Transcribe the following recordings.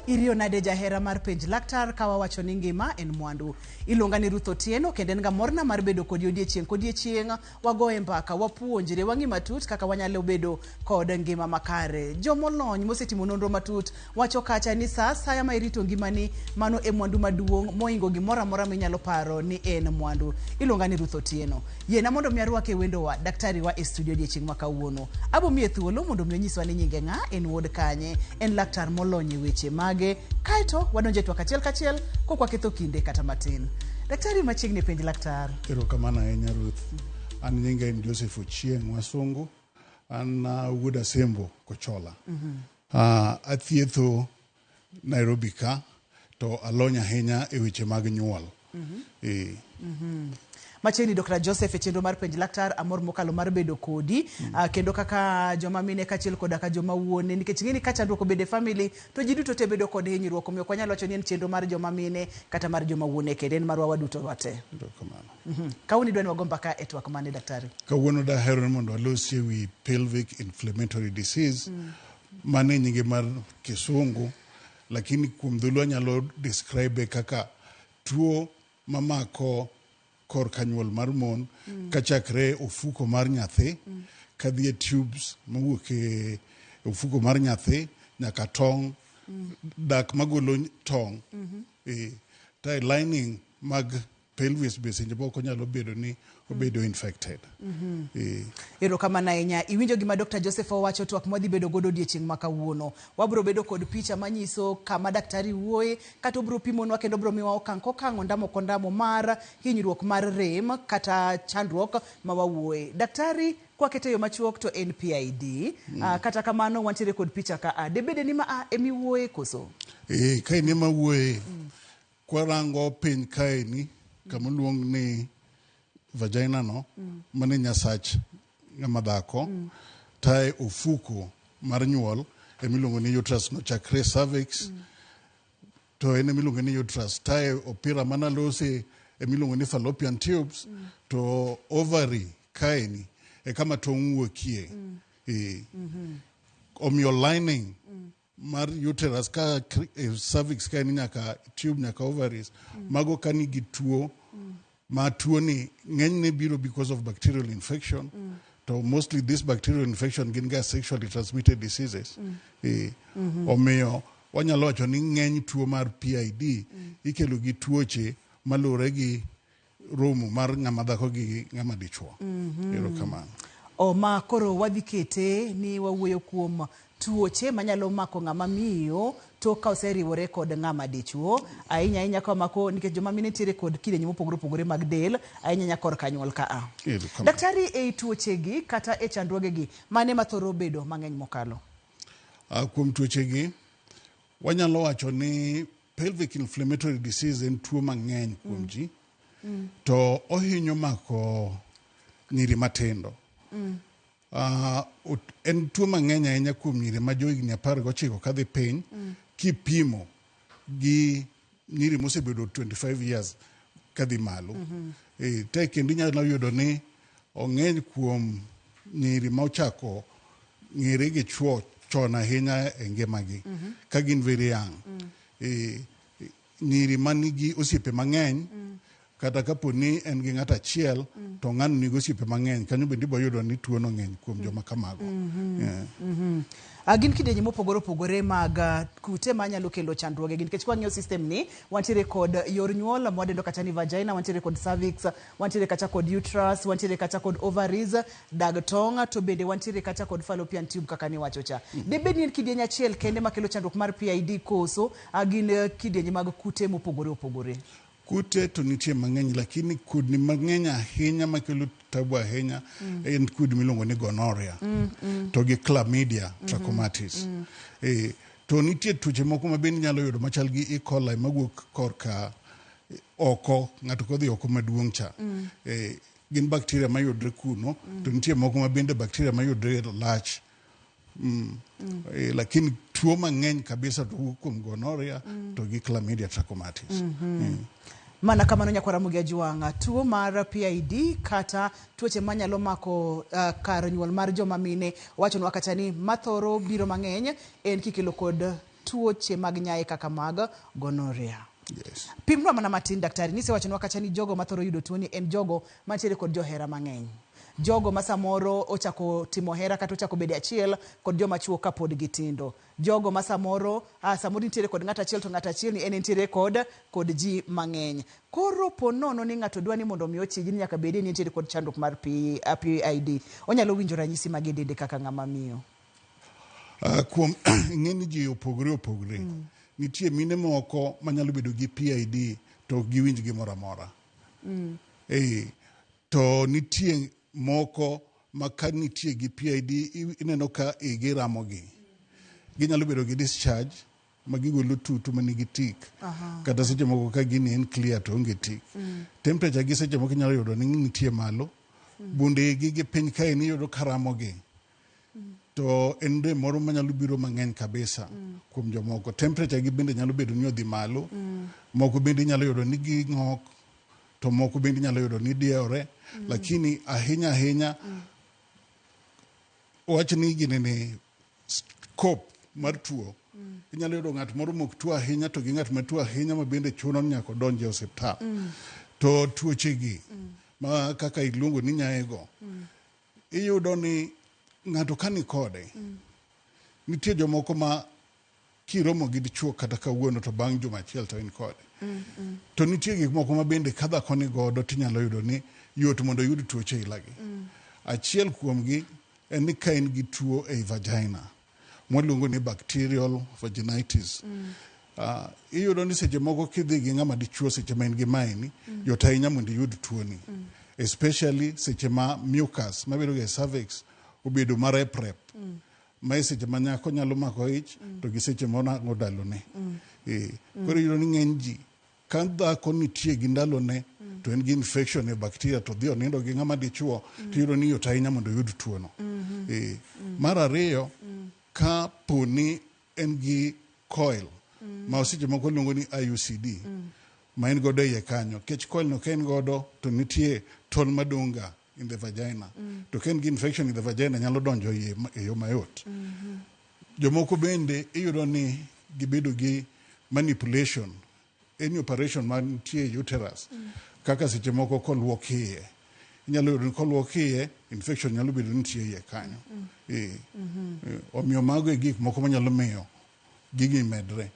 Iriyo nade jahera mar penj laktar ka wawacho ni ngima en mwandu. Iluonga ni Ruth Otieno kendo en ga morna mar bedo kodi odiechieng' kodiechieng' wagoye mbaka, wapuonjre, wang'i matut kaka wanyalo bedo kod ngima makare. Jomolony mosetimo nonro matut wacho kacha ni sa asaya ma irito ngimani, mano e mwandu maduong' mohingo gimoro amora minyalo paro ni en mwandu. Iluonga ni Ruth Otieno. Yiena mondo mi arwake wendowa, daktari wa e studio odiechieng' ma kawuono. Abo miye thuolo mondo mi onyiswa ni nyinge ng'a, en wuod kanye, en laktar molony e weche mage, kaeto wadonjo e twak achiel kachiel kok waketho kinde kata matin. Daktari machiegni e penj laktar. Erokamano ahinya Ruth. An nyinga en Joseph Ochieng' Wasungu. An wuod Asembo Kochola. Athietho Nairobi ka to alony ahinya e weche mag nyuol. Eh. Machiegni Dr. Joseph e chenro mar penj laktar amor mokalo mar bedo kodi kendo kaka joma mine kaachiel koda ka joma wuone nikech ing'e ni ka chandruok obedo e family to ji duto te bedo kod hinyruok omiyo ok wanyal wacho ni en chenro mar joma mine kata mar joma wuone kende en marwa waduto wate. Erokamano. Kawuono idwa ni wago mbaka e twak mane daktari? Kawuono dahero ni mondo walosi e wi pelvic inflammatory disease. Mano e nyinge mar kisungu, lakini kuom dholuo anyalo describe kaka tuo mamako korka nyuol mar mon kachakre ofuko mar nyathi kadhi e tubes mawuok e ofuko mar nyathi nyaka tong' dak magolo tong' e lining mag pelvis be seche moko nyalo bedo ni obedo infected. Erokamano ahinya. Iwinjo gima Dr. Joseph owacho twak mwadhi bedo godo odiechieng' ma kawuono. Wabro bedo kod picha manyiso kama daktari wuoye kata obro pimonwa kendo obro miwa okang' kokang' ondamo kondamo mar hinyruok mar rem kata chandruok ma wawuoye. Daktari kwakete yo machuok to en PID. Kata kamano wantiere kod picha ka a. Debede ni ma a emiwuoye koso? Ka in ema wuoye. Kwarango piny kaeni kama oluong ni vagina no mane nyasach ng'ama dhako tae ofuko mar nyuol emiluongo ni uterus no chakre cervix to en emiluongo ni uterus tae opira manalose emiluongo ni fallopian tubes to ovary kaeni e kama tong' wuokie. Omiyo lining mar uterus ka cervix ka en nyaka tube nyaka ovaries mago ka nigi tuo ma tuo ni ng'enyne biro because of bacterial infection to mostly this bacterial infection gin ga sexually transmitted diseases. Omiyo wanyalo wacho ni ng'eny tuo mar PID ikelo gi tuoche maluwore gi romo mar ng'ama dhako gi ng'ama dichuo. Erokamano. O ma koro wadhi kete ni wawuoyo kuom tuoche manyalo mako ng'ama miyo tok ka oseriwore kod ng'ama dichuo ahinya ahinya ka mako nikech joma mine nitiere kod kidienje mopogore opogore mag del ahinya ahinya korka nyuol ka a. Erokamano. Daktari ei tuochegi kata e chandruogegi mane mathoro bedo mang'eny mokalo? Kuom tuochegi wanyalo wacho ni pelvic inflammatory disease en tuo mang'eny kuom ji to ohinyo mako nyiri matindo. En tuo mang'eny ahinya kuom nyiri ma johigni 19 kadhi piny kipimo gi nyiri mosebedo 25 years kadhi malo. Te kendo inyalo yudo ni ong'eny kuom nyiri ma ochako ng'ere gi chuo chon ahinya e ngimagi ka gin very young. Nyiri manigi osiepe mang'eny kata kapo ni en gi ng'ato achiel to ng'ano nigi osiepe mang'eny kanyo bende ibo yudo ni tuono ng'eny kuom joma kamago. Gin kidienje mopogore opogore mag kute manyalo kelo chandruoge gi nikech kwang'iyo system ni wantiere kod yor nyuol mwadendo kata ni vagina, wantiere kod cervix, wantiere kata kod uterus, wantiere kata kod ovaries, dag tong' to bende wantiere kata kod fallopian tube kaka niwacho cha. Debed ni en kidieny achiel kende makelo chandruok mar PID koso gin kidienje mag kute mopogore opogore? Kute to nitie mang'eny lakini kudni mang'eny ahinya makelo tabu ahinya en kudni miluongo ni gonorrhea to gi chlamydia trachomatis. To nitie tuoche moko ma bende inyalo yudo machal gi E. coli mawuok korka oko, ng'ato kodhi oko maduong' cha. Gin bacteria mayudre kuno to nitie moko ma bende bacteria mayudre e lach. Lakini tuo mang'eny kabisa to wuok kuom gonorrhea to gi chlamydia trachomatis. Mana kamano nyakwar Ramogi Ajwang', tuo mar PID kata tuoche manyalo mako kar nyuol mar joma mine wachonwa kata ni mathoro biro mang'eny en kikelo kod tuoche mag nyaye kaka mag gonorrhea. Yes. Pimnwa mana matin daktari, nisewachonwa kacha ni jogo mathoro yudo tuoni en jogo mantiere kod johera mang'eny. Jogo ma samoro ochako timo hera kata ochako bedo e achiel kod joma chuo kapod gitindo. Jogo ma samoro, samoro nitiere kod ng'ato achiel to ng'ato achiel ni en entiere kod ji mang'eny. Koro po nono ni ng'ato dwa ni mondo mi ochiji ni nyaka bedie ni entiere kod chandruok mar PID. Onyalo winjo ranyisi mag e dende kaka ng'ama miyo. Kuom ing'e ni ji opogore opogore. Nitie mine moko manyalo bedo gi PID to ok giwinj gimoro amora. To nitie moko ma ka nitie gi PID ineno ka igi ramogi. Ginyalo bedo gi discharge ma gigolo tutu manigi tik. Kata seche moko ka gini en clear to onge tik. Temperature gi seche moko inyalo yudo ni nitie malo. Bunde gi gi piny kae ni iyudo ka ramogi. To en rem moro manyalo biro mang'eny kabisa kuom jomoko. Temperature gi bende nyalo bedo ni odhi malo. Moko bende inyalo yudo ni ging'ok, to moko bende inyalo yudo ni diewore. Lakini ahinya ahinya, wach ni gini ni scope mar tuo. Inyalo yudo ng'at moro mok tuo ahinya to gi ng'at ma tuo ahinya ma bende chuno ni nyaka odonj e osiptal. To tuoche gi, ma kaka iluongo ni nyaego, iyudo ni ng'ato ka ni kode, nitie jomoko ma kiromo gi dichuo kata kawuono to bang' juma achiel to in kode. To nitie gik moko ma bende ka dhako ni godo tinyalo yudo ni yot mondo oyud tuoche ilagi. Achiel kuomgi en ni ka in gi tuo ei vagina, mwaluongo ni bacterial vaginitis. Iyudo ni seche moko kidhi gi ng'ama dichuo seche ma in gi maeni, yot ahinya mondo iyud tuoni. Especially seche ma mucus mabedo ga e cervix obedo mareprep. Ma e seche ma nyako nyalo mako ich to gi seche ma onang'o ndalone. Koro iyudo ni ng'eny ji ka dhako nitie gi ndalone to en gi infection e bacteria to dhi onindo gi ng'ama dichuo to iyudo ni yot ahinya mondo oyud tuono. Mar ariyo, ka po ni en gi coil ma seche moko luongo ni IUCD ma en godo e iye kanyo, nikech coil no ka en godo to nitie tol madong' ga in the vagina. To ka en gi infection in the vagina nyalo donjo iye e yo mayot. Jomoko bende iyudo ni gibedo gi manipulation, any operation mantie e uterus, kaka seche moko koluok iye. Inyalo yudo ni koluok iye, infection nyalo bedo ni nitie iye kanyo. Omiyo mago e gik moko manyalo miyo gigi medre.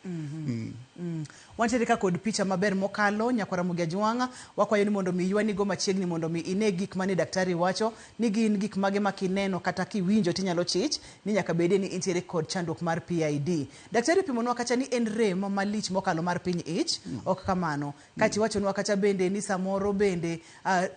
Wantiere ka kod picha maber mokalo nyakwara Ramogi Ajwang', wakwayo ni mondo mi ywanigo machiegni mondo mi ine gik mane daktari wacho ni gin gik mage ma kineno kata kiwinjo tinyalo chich ni nyaka bedie ni intiere kod chandruok mar PID. Daktari opimonwa kacha ni en rem malich mokalo mar piny ich, ok kamano. Kachi wachonwa kacha bende ni samoro bende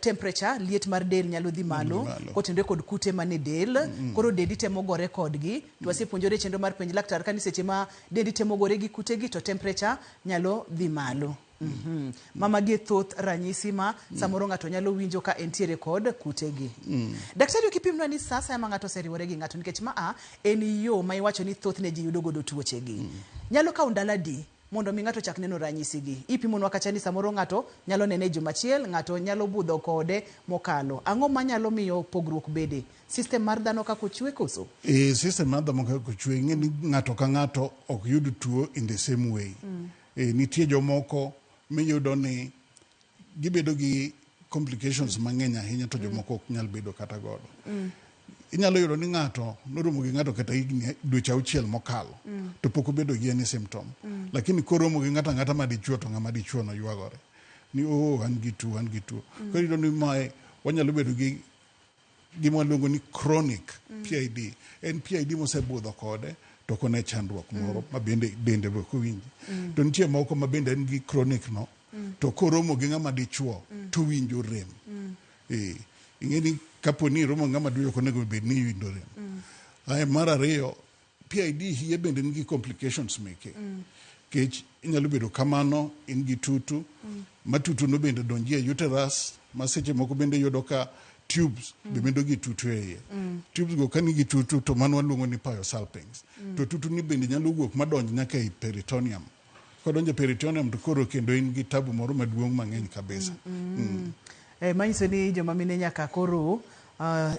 temperature, liet mar del nyalo dhi malo, kotenore kod kute mane del, koro dendi temo gore kodgi. To wasepuonjore chenro mar penj laktar ka ni seche ma dendi temo gore gi kutegi to temperature nyalo dhi malo. Ma magi e thoth ranyisi ma samoro ng'ato nyalo winjo ka entiere kod kutegi. Daktari ok ipimnwa ni sa asaya ma ng'ato oseriwore gi ng'ato nikech ma a en yo ma iwacho ni thothne ji yudo godo tuochegi. Nyalo kawo ndalo adi mondo mi ng'ato chak neno ranyisi gi? Ipimonwa kacha ni samoro ng'ato nyalo nene e juma achiel, ng'ato nyalo budho kode mokalo. Ang'o manyalo miyo pogruok bede? System mar dhano kaka ochwe koso? System mar dhano kaka ochwe, ing'e ni ng'ato ka ng'ato ok yud tuo in the same way. Nitie jomoko miyudo ni gibedo gi complications mang'eny ahinya to jomoko ok nyal bedo kata godo. Inyalo yudo ni ng'ato noromo gi ng'ato kata higni dweche auchiel mokalo to pok obedo gi any symptom. Lakini koromo gi ng'ato ang'ata ma dichuo to ng'ama dichuo no ywagore ni oh an gi tuo, an gi tuo. Koro iyudo ni mae wanyalo bedo gi gima waluongo ni chronic PID. En PID mosebudho kode to ok one chandruok moro ma bende dende be ok owinji. To nitie moko ma bende en gi chronic no to koromo gi ng'ama dichuo to winjo rem. Ing'e ni kapo ni iromo gi ng'ama dichuo ok onego bed ni iwinjo rem. Ae mar ariyo, PID hie bende nigi complications meke. Kech inyalo bedo kamano in gi tutu, ma tutu no bende donji e uterus, ma seche moko bende yudo ka tubes be bedo gi tutu e iye. Tubes go ka nigi tutu to mano waluongo ni pyosalpinx. To tutu ni bende nyalo wuok madonj nyaka e peritoneum. Kodonjo e peritoneum to koro kendo in gi tabu moro maduong' mang'eny kabisa. Manyiso ni joma mine nyaka koro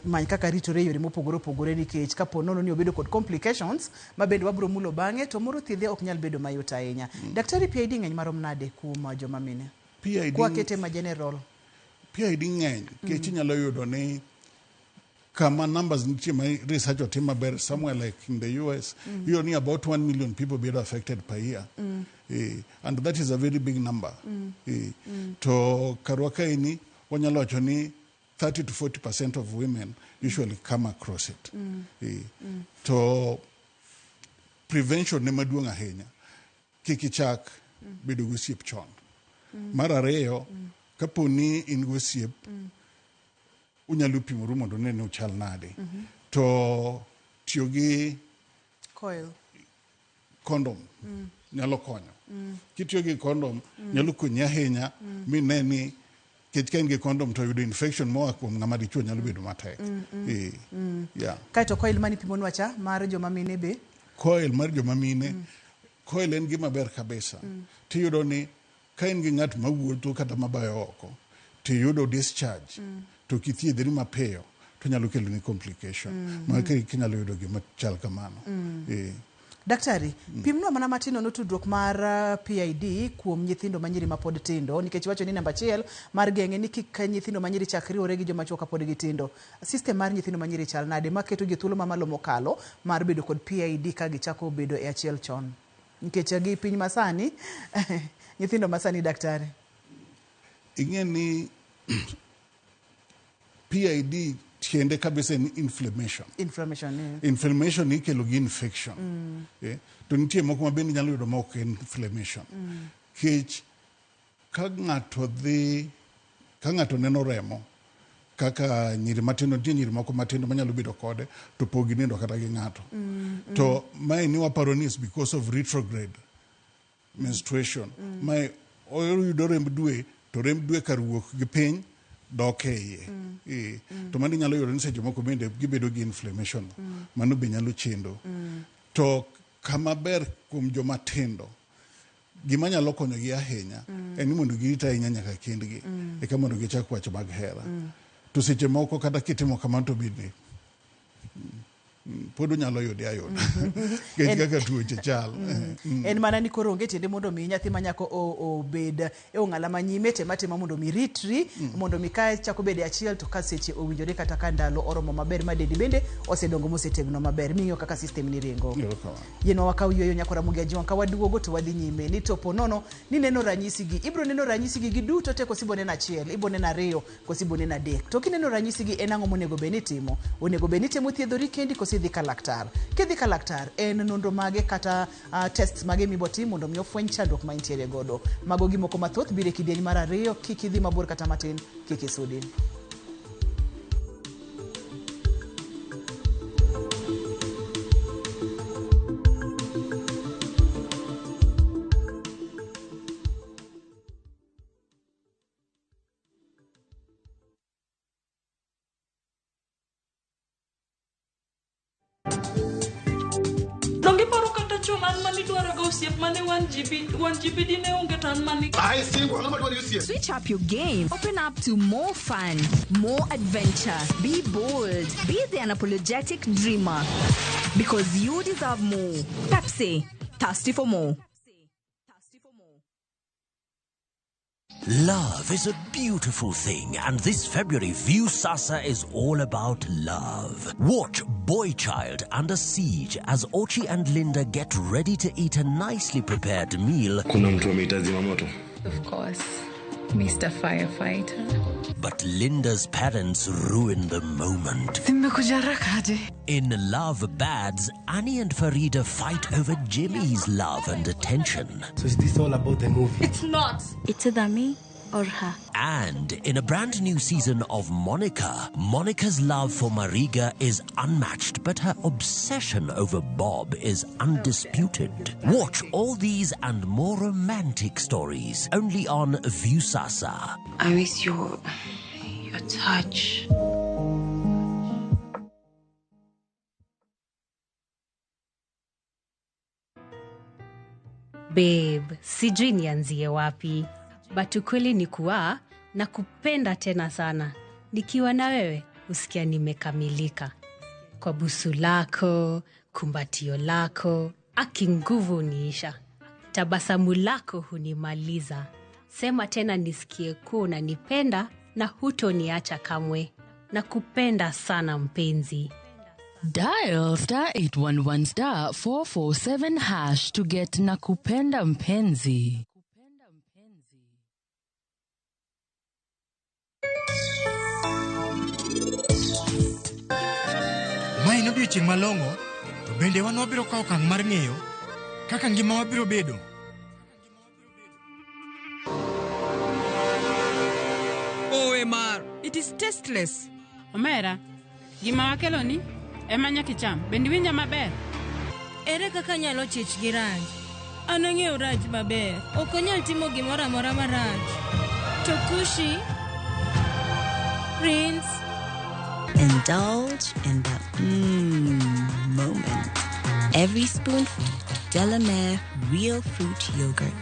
many kaka ritore e yore mopogore opogore nikech kapo nono ni obedo kod complications ma bende wabro mulo bang'e to moro thiedhe ok nyal bedo mayot ahinya. Daktari, PID ng'eny marom nade kuom joma mine? PID Kwakete ma general. PID ng'eny nikech inyalo yudo ni kama numbers nitie ma research otim maber somewhere like in the US, iyudo ni about 1 million people bedo affected per year. And that is a very big number. To karwa kaeni wanyalo wacho ni 30 to 40% of women usually come across it. To prevention ne maduong' ahinya. Kik ichak bedo gi osiep chon. Mar ariyo, kapo ni in gi osiep, unyalo pimoru mondo une ni uchal nade. To tiyo gi coil, condom nyalo konyo. Kitiyo gi condom nyalo konyi ahinya mine ni nikech ka in gi condom to yudo infection moa kuom ng'ama dichuo nyalo bedo matek. Yeah. Kaeto coil mani pimonwa cha mar joma mine be? Coil mar joma mine, coil en gima ber kabisa. Tiyudo ni ka in gi ng'at mawuotho kata mabayo oko, tiyudo discharge, to kithiedhri mapiyo, to nyalo keloni complication. Ma kinyalo yudo gima chal kamano. Daktari, pimnwa mana matin nono tudruok mar PID kuom nyithindo manyiri mapod tindo, nikech iwacho ni namba achiel mar geng'e ni kik nyithindo manyiri chak riwore gi joma chuo kapod gitindo. System mar nyithindo manyiri chal nade maketo gi thuolo mamalo mokalo mar bedo kod PID ka gichako bedo e achiel chon? Nikech gi piny masani, nyithindo masani, daktari. Ing'e ni PID tiende kabisa en inflammation. Inflammation. Inflammation ikelo gi infection. To nitie moko ma bende nyalo yudo ma ok en inflammation. Kech ka ng'ato dhi, ka ng'ato neno remo, kaka nyiri matindo, nitie nyiri moko matindo manyalo bedo kode, to pok ginindo kata gi ng'ato. To mae ni waparo ni is because of retrograde menstruation. Mae oyudo remb dwe, to remb dwe kar wuok gi piny, dok e iye. To mano inyalo yudo ni seche moko bende gibedo gi inflammation. Mano be nyalo chendo. To kama ber kuom joma tindo, gima nyalo konyogi ahinya en ni mondo girit ahinya nyaka kendgi, eka mondo gichak wach mag hera. To seche moko kata kitimo kamano to bende pod unyalo yude ayuda. Nikech kaka tuoche chal. En mana ni koro onge tiende mondo mi nyathi ma nyako obed e ong'ala manyime tema tema mondo mi ritri, mondo mi ka chako bedo e achiel to ka seche owinjore kata ka ndalo oromo maber ma dendi bende osedongo mosetegno maber ming'iyo kaka system ni ringo. Erokamano. Yienwa wakaw yueyo nyakora Ramogi Ajwang' ka waduogo to wadhi nyime ni to po nono ni neno ranyisi gi ibro neno ranyisi gi giduto te koso ibo neno achiel ibo neno ariyo koso ibo neno adek to kineno ranyisi gi en ang'o monego bed ni itimo onego bed ni itemo thiedhori kendi koso idhi ka laktar kidhi ka laktar en nonro mage kata tests mage mibotim mondo mi ofweny chandruok ma intiere godo mago gimoko mathoth biro e kidieny mar ariyo kik idhi mabor kata matin kik isudi. Donge iparo kata chon an manidwaro ga osiep mane 1 GB 1 GB dine onge to an mani I single, ang'o madwaro osiep? Switch up your game. Open up to more fun, more adventure. Be bold. Be the unapologetic dreamer. Because you deserve more. Pepsi. Thirsty for more. Love is a beautiful thing, and this February, Viusasa is all about love. Watch Boy Child Under Siege as Ochi and Linda get ready to eat a nicely prepared meal. Kuna mtu ameita zimamoto. Of course, Mr. Firefighter. But Linda's parents ruin the moment. Zimekuja haraka aje? In Love Bads, Annie and Farida fight over Jimmy's love and attention. So is this all about the movie? It's not. It's either me or her. And in a brand new season of Monica, Monica's love for Mariga is unmatched, but her obsession over Bob is undisputed. Watch all these and more romantic stories only on Viusasa. I miss your touch. Babe, sijui nianzie wapi, but ukweli ni kuwa nakupenda tena sana. Nikiwa na wewe husikia nimekamilika. Kwa busu lako, kumbatio lako, aki nguvu huniisha. Tabasamu lako hunimaliza. Sema tena nisikie kuwa unanipenda na hutoniacha kamwe. Nakupenda sana mpenzi. Dial star 811 star 447 hash to get Nakupenda Mpenzi. Mae en odiechieng' malong'o, to bende wan wabiro kawo okang' mar ng'eyo kaka ngimawa biro bedo. Owe mar. It is tasteless. Omera, gima wakeloni ema nyaka icham. Bende iwinja maber? Ere kaka anyalo chich gi Raj? An ang'eyo Raj maber. Ok onyal timo gimoro amora marach. To Kushi, Prince, Indulge in the moment. Every spoonful of Delamere real fruit yogurt.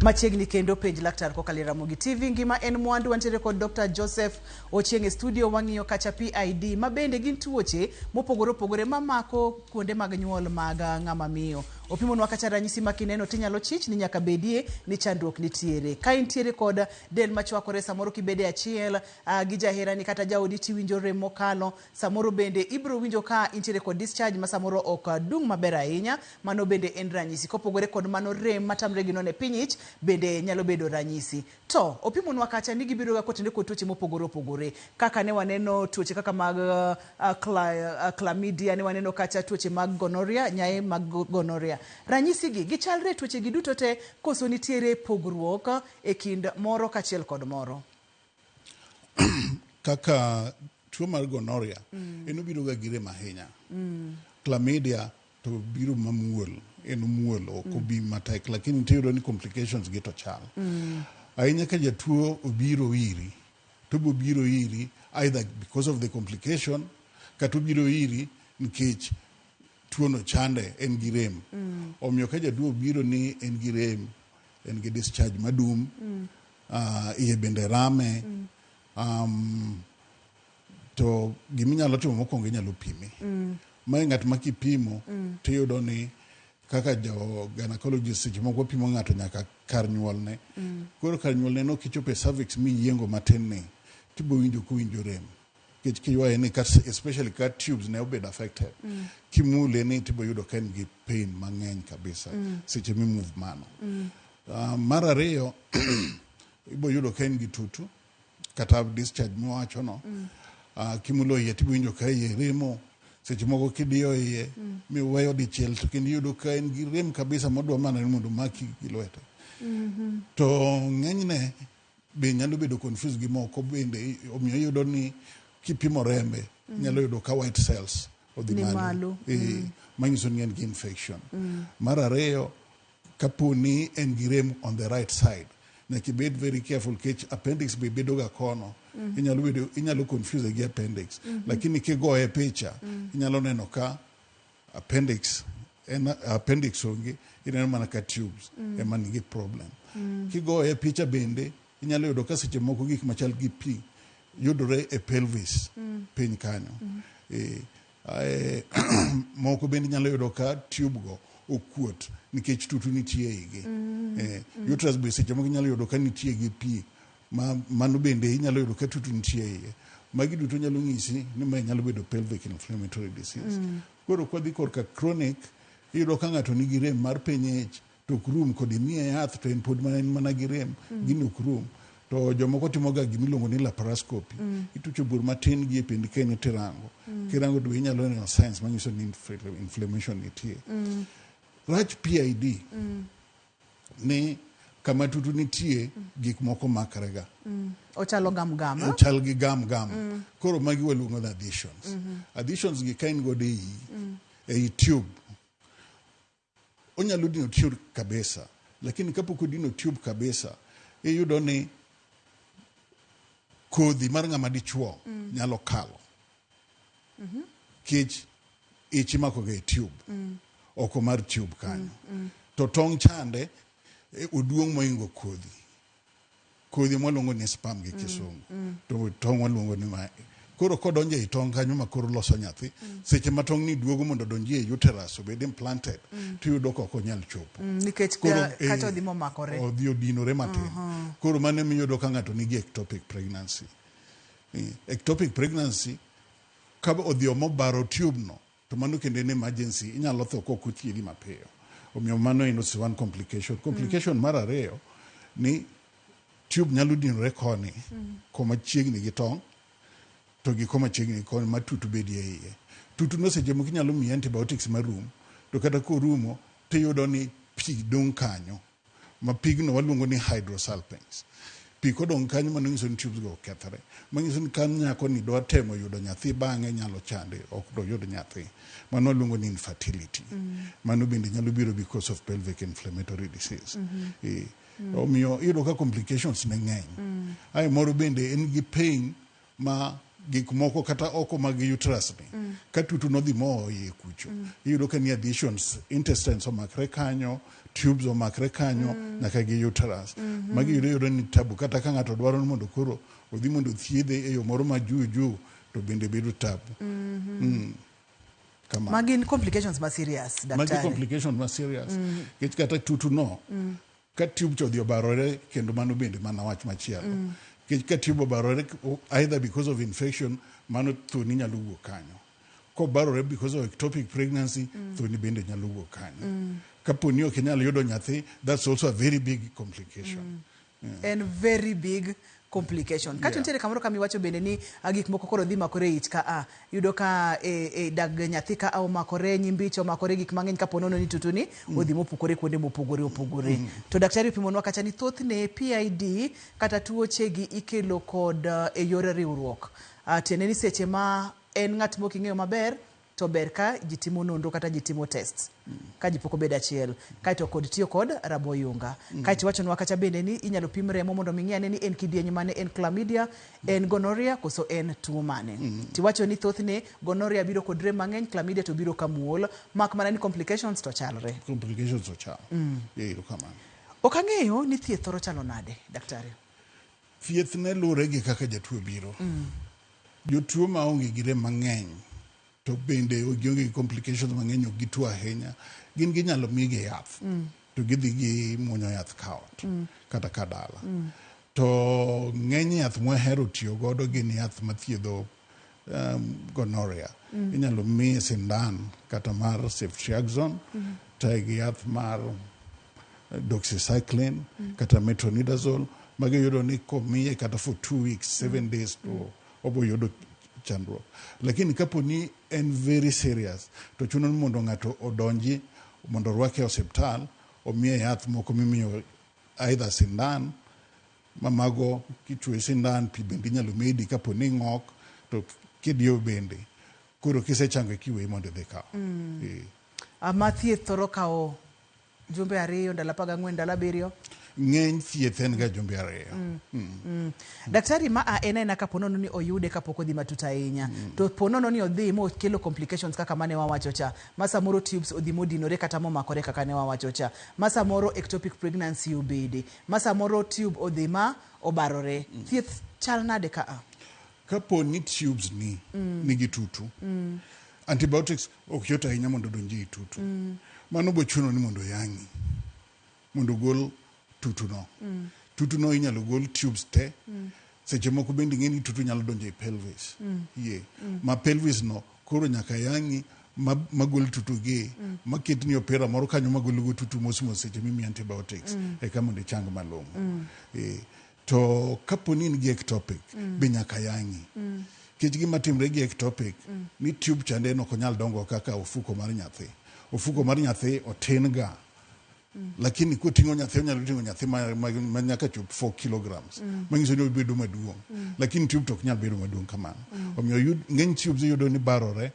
Machiegni kendo penj laktar kokalo e Ramogi TV. Ngima en mwandu. Wantiere kod Dr. Joseph Ochieng e studio. Wang'iyo kacha PID ma bende gin tuoche mopogore opogore mamako kuonde mag nyuol mag ng'ama miyo. Opimonwa kacha ranyisi ma kineno tinyalo chich ni nyaka bedie ni chandruok nitiere. Ka intiere kod del machwakore, samoro kibede achiel gi jaherani kata jaodi tiwinjo rem mokalo, samoro bende ibiro winjo ka intiere kod discharge ma samoro ok dung' maber ahinya, mano bende en ranyisi. Kopogore kod mano, rem matamre gi nono e piny ich bende nyalo bedo ranyisi. To opimonwa kacha ni gibiro ga kotenore kod tuoche mopogore opogore, kaka ne waneno tuoche kaka mag chlamydia, ne waneno kacha tuoche mag gonorrhea, nyaye mag gonorrhea. Ranyisi gi gichalre tuoche gi duto te koso nitiere pogruok e kind moro kachiel kod moro? Kaka tuo mar gonorrhea, en obiro ga gi rem ahinya. Chlamydia to biro mamuol, en omuol, ok obi matek, lakini tiyudo ni complications gi to chal. Ahinya ka jatuo obiro iri, to obiro iri either because of the complication kata obiro iri nikech tuono chande, en gi rem. Omiyo ka jatuo obiro ni en gi rem, en gi discharge madum, iye bende rame, to giminyalo timo mokwongo, inyalo pime. Mae ng'at ma kipimo tiyudo ni kaka jo gynecologist seche moko pimo ng'ato nyaka kar nyuolne. Koro kar nyuolne no kichopo e cervix miyiengo matin ni tibo winjo kowinjo rem. Nikech kiywaye ni especially ka tubes ne obedo affected. Kimule ni tibo yudo ka en gi pain mang'eny kabisa seche mimove mano. Mar ariyo, ibo yudo ka en gi tutu kata discharge miwacho no. Kimulo iye tibo winjo ka iye remo. Seche moko kidiyo iye miweyo dichiel to kendo iyudo ka en gi rem kabisa modwa mana ni mondo omaki gi lwete. To ng'enyne be nyalo bedo confused gi moko bende, omiyo iyudo ni kipimo rembe inyalo yudo ka white cells odhi Ni malo. malo. Manyiso ni en gi infection. Mar ariyo, kapo ni en gi rem on the right side, nyaka ibed very careful nikech appendix be bedo ga kono. Inyalo confuse gi appendix. Lakini kigoye picha, inyalo neno ka appendix en appendix onge, ineno mana ka tubes ema nigi problem. Kigoye picha bende inyalo yudo ka seche moko gik machal gi pi yudore e pelvis piny kanyo. Moko bende inyalo yudo ka tube go okuot nikech tutu nitie e igi. Uterus be seche moko inyalo yudo ka nitie gi pi ma mano bende inyalo yudo ka tutu nitie e iye. Magi duto nyalo nyisi ni mae nyalo bedo pelvic inflammatory disease. Koro kwadhi korka chronic, iyudo ka ng'ato nigi rem mar piny ich to ok rum, kod imiye yath to en pod mana en mana gi rem, gini ok rum. To jomoko timo ga gimiluongo ni laparoscopy. Itucho bur matin gi e piend keni tirango. Kirango to be inyalo neno signs manyiso ni inflammation nitie. Rach PID ni kama tutu nitie, gik moko makre ga. Ochalo gam gam. Ochal gi gam gam. Koro magi waluongo ni adhesions. Adhesions gi ka in godo ei, ei tube, onyalo dino tube kabisa. Lakini kapok odino tube kabisa, iyudo ni kodhi mar ng'ama dichuo nyalo kalo. Kech ich imako ga e tube, oko mar tube kanyo. To tong' chande oduong' moingo kodhi. Kodhi mwaluongo ni sperm gi kisungu. To tong' waluongo ni ma. Koro kodonjo ei tong' kanyo ma koro loso nyathi, seche ma tong' ni duogo mondo odonji e uterus obed implanted, tiyudo ka ok onyal chopo. Nikech Koro, kata odhi momakore. Odhi odinore matin. Koro mano emiyudo ka ng'ato nigi ectopic pregnancy. Ectopic pregnancy ka odhi mobaro tube no, to mano kendo en emergency, inyalo tho kok othiedhi mapiyo. Omiyo mano en also one complication. Complication mar ariyo ni tube nyalo dinore koni, koma chiegni gi tong', to gi koma chiegni koni ma tutu bedie iye. Tutu no seche moko inyalo miyi antibiotics marum, to kata korumo tiyudo ni pi dong' kanyo, ma pigno waluongo ni hydrosalpinx. Pi kodong' kanyo mano nyiso ni tubes go okethore. Manyiso ni ka nyako ni dwa temo yudo nyathi bang'e nyalo chande, ok doyud nyathi. Mano waluongo ni infertility. Mano bende nyalo biro because of pelvic inflammatory disease. Omiyo iyudo ka complications ne ng'eny. Ae moro bende en gi pain ma gik moko kata oko mag uterus ni. Ka tutu nodhi moo iye kucho. Iyudo ka ni adhesions, intestines omakre kanyo, tubes omakre kanyo, nyaka gi uterus. Magi yudo ni tabu kata ka ng'ato dwaro ni mondo koro odhi mondo thiedhe e yo moro ma juu juu to bende bedo tabu. Kamano. Magin complications ma serious, Magi daktari. complication ma serious. Nikech kata tutu no, ka tube cha odhi obarore kendo mano bende mana wach machielo. Nikech ka tube obarore either because of infection, mano thoni nyalo wuok kanyo. Kobarore because of ectopic pregnancy, thoni bende nyalo wuok kanyo. Kapo ni ok inyal yudo nyathi, that's also a very big complication. En very big complication. Kato nitiere kamoro kama iwacho bende ni gik moko koro dhi makore e ich ka a. Yudo ka dag nyathi ka a omakore, nyimbich omakore, gik mang'eny kapo nono ni tutu ni odhi mopukore kuonde mopogore opogore. To daktari opimonwa kacha ni thothne PID kata tuoche gi ikelo kod e yor riwruok. Tiende ni seche ma en ng'at mok ing'eyo maber, to ber ka ji timo nonro kata ji timo test ka ji pok obedo achiel, kaeto kod tiyo kod raboyunga. Kaeto iwachonwa kacha bende ni inyalo pim remo mondo mi ng'i ane ni en kidieny mane, en chlamydia, en gonorrhea koso en tuo mane. Tiwacho ni thothne gonorrhea biro kod rem mang'eny, chlamydia to biro ka muol, mak mana ni complications to chalre. Complications to chal. Erokamano. Ok ang'eyo ni thieth thoro chalo nade, daktari? Thieth ne luwore gi kaka jatuo biro. Jotuo maonge gi rem mang'eny to bende gionge gi complications mang'eny, ok gituo ahinya, gin ginyalo migi yath to gidhi gi muonyo yath ka ot kata ka dala. To ng'eny yath mwahero tiyo godo gin yath mathiedho gonorrhea. Inyalo miye sindan kata mar ceftriaxone, to gi yath mar doxycycline kata metronidazole. Magi yudo ni komiye kata for 2 weeks, 7 days to obo yudo chandruok. Lakini kapo ni en very serious, to chuno ni mondo ng'ato odonji mondo orwake e osiptal, omiye yath moko mimiyo either sindan, ma mago kichwoyi sindan, pi bende inyalo medi kapo ni ing'ok, to kidiyo bende. Koro kisechango eka iweyi mondo idhi kaw. Ma thieth thoro kawo jumbe 2, ndalo 14, ndalo 7. Ng'eny thieth en ga jumbe 2. Daktari, ma a en aena kapo nono ni oyude kapok odhi matut ahinya. To po nono ni odhi mokelo complications kaka mane wawacho cha, ma samoro tubes odhi modinore kata momakore kaka ne wawacho cha, ma samoro ectopic pregnancy obede, ma samoro tube odhi ma obarore. Thieth chal nade ka a? Kapo ni tubes ni nigi tutu, antibiotics ok yot ahinya mondo odonji e tutu. Mano bo chuno ni mondo oyang'i, mondo ogol tutu no. Tutu no inyalo gol tubes te. Seche moko bende ing'e ni tutu nyalo donjo e pelvis. Ye. Ma pelvis no koro nyaka yang'i magol tutu gi, maketni opira moro kanyo magolo go tutu mos mos seche mimiyi antibiotics eka mondo ichang malong'o. To kapo ni in gi ectopic, be nyaka yang'i. Nikech gima timre gi ectopic, ni tube chande en ok onyal dongo kaka ofuko mar nyathi. Ofuko mar nyathi otin ga. Lakini koting'o nyathi onyalo ting'o nyathi ma nyaka chop 4 kilograms. Manyiso ni obedo maduong'. Lakini tube to ok nyal bedo maduong' kamano. Omiyo ng'eny tubes iyudo ni barore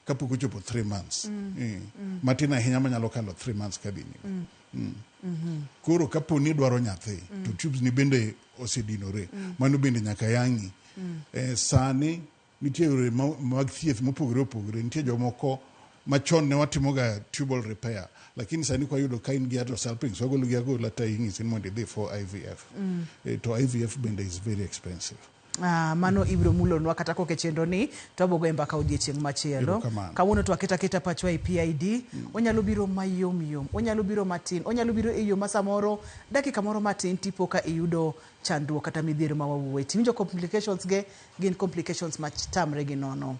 kapok ochopo 3 months. Mm. Mm. Matin ahinya manyalo kalo 3 months kadhi nyime. Mm. Mhm. Koro kapo ni idwaro nyathi Mm. to tubes ni bende osedinore, Mm. mano bende nyaka yang'i. Mm. Sani nitie yore mag thieth mopogore opogore. Nitie jomoko machon ne watimoga tubal repair, lakini sani kwayudo ka in gi hydrosalpinx wagolo gi agola to ing'isi ni mondo idhi for IVF. Mm. To IVF bende is very expensive. Mano ibiro mulonwa kata koke chenro ni to wabogo e mbaka odiechieng' machielo. Erokamano. Kawuono to waketa keta pachwa e PID. Onyalo biro mayom yom, onyalo biro matin, onyalo biro e yo ma samoro dakika moro matin tipo ka iyudo chandruok kata midhiero ma wawuoye. Tiwinjo complications ge gin complications ma tamre gi nono.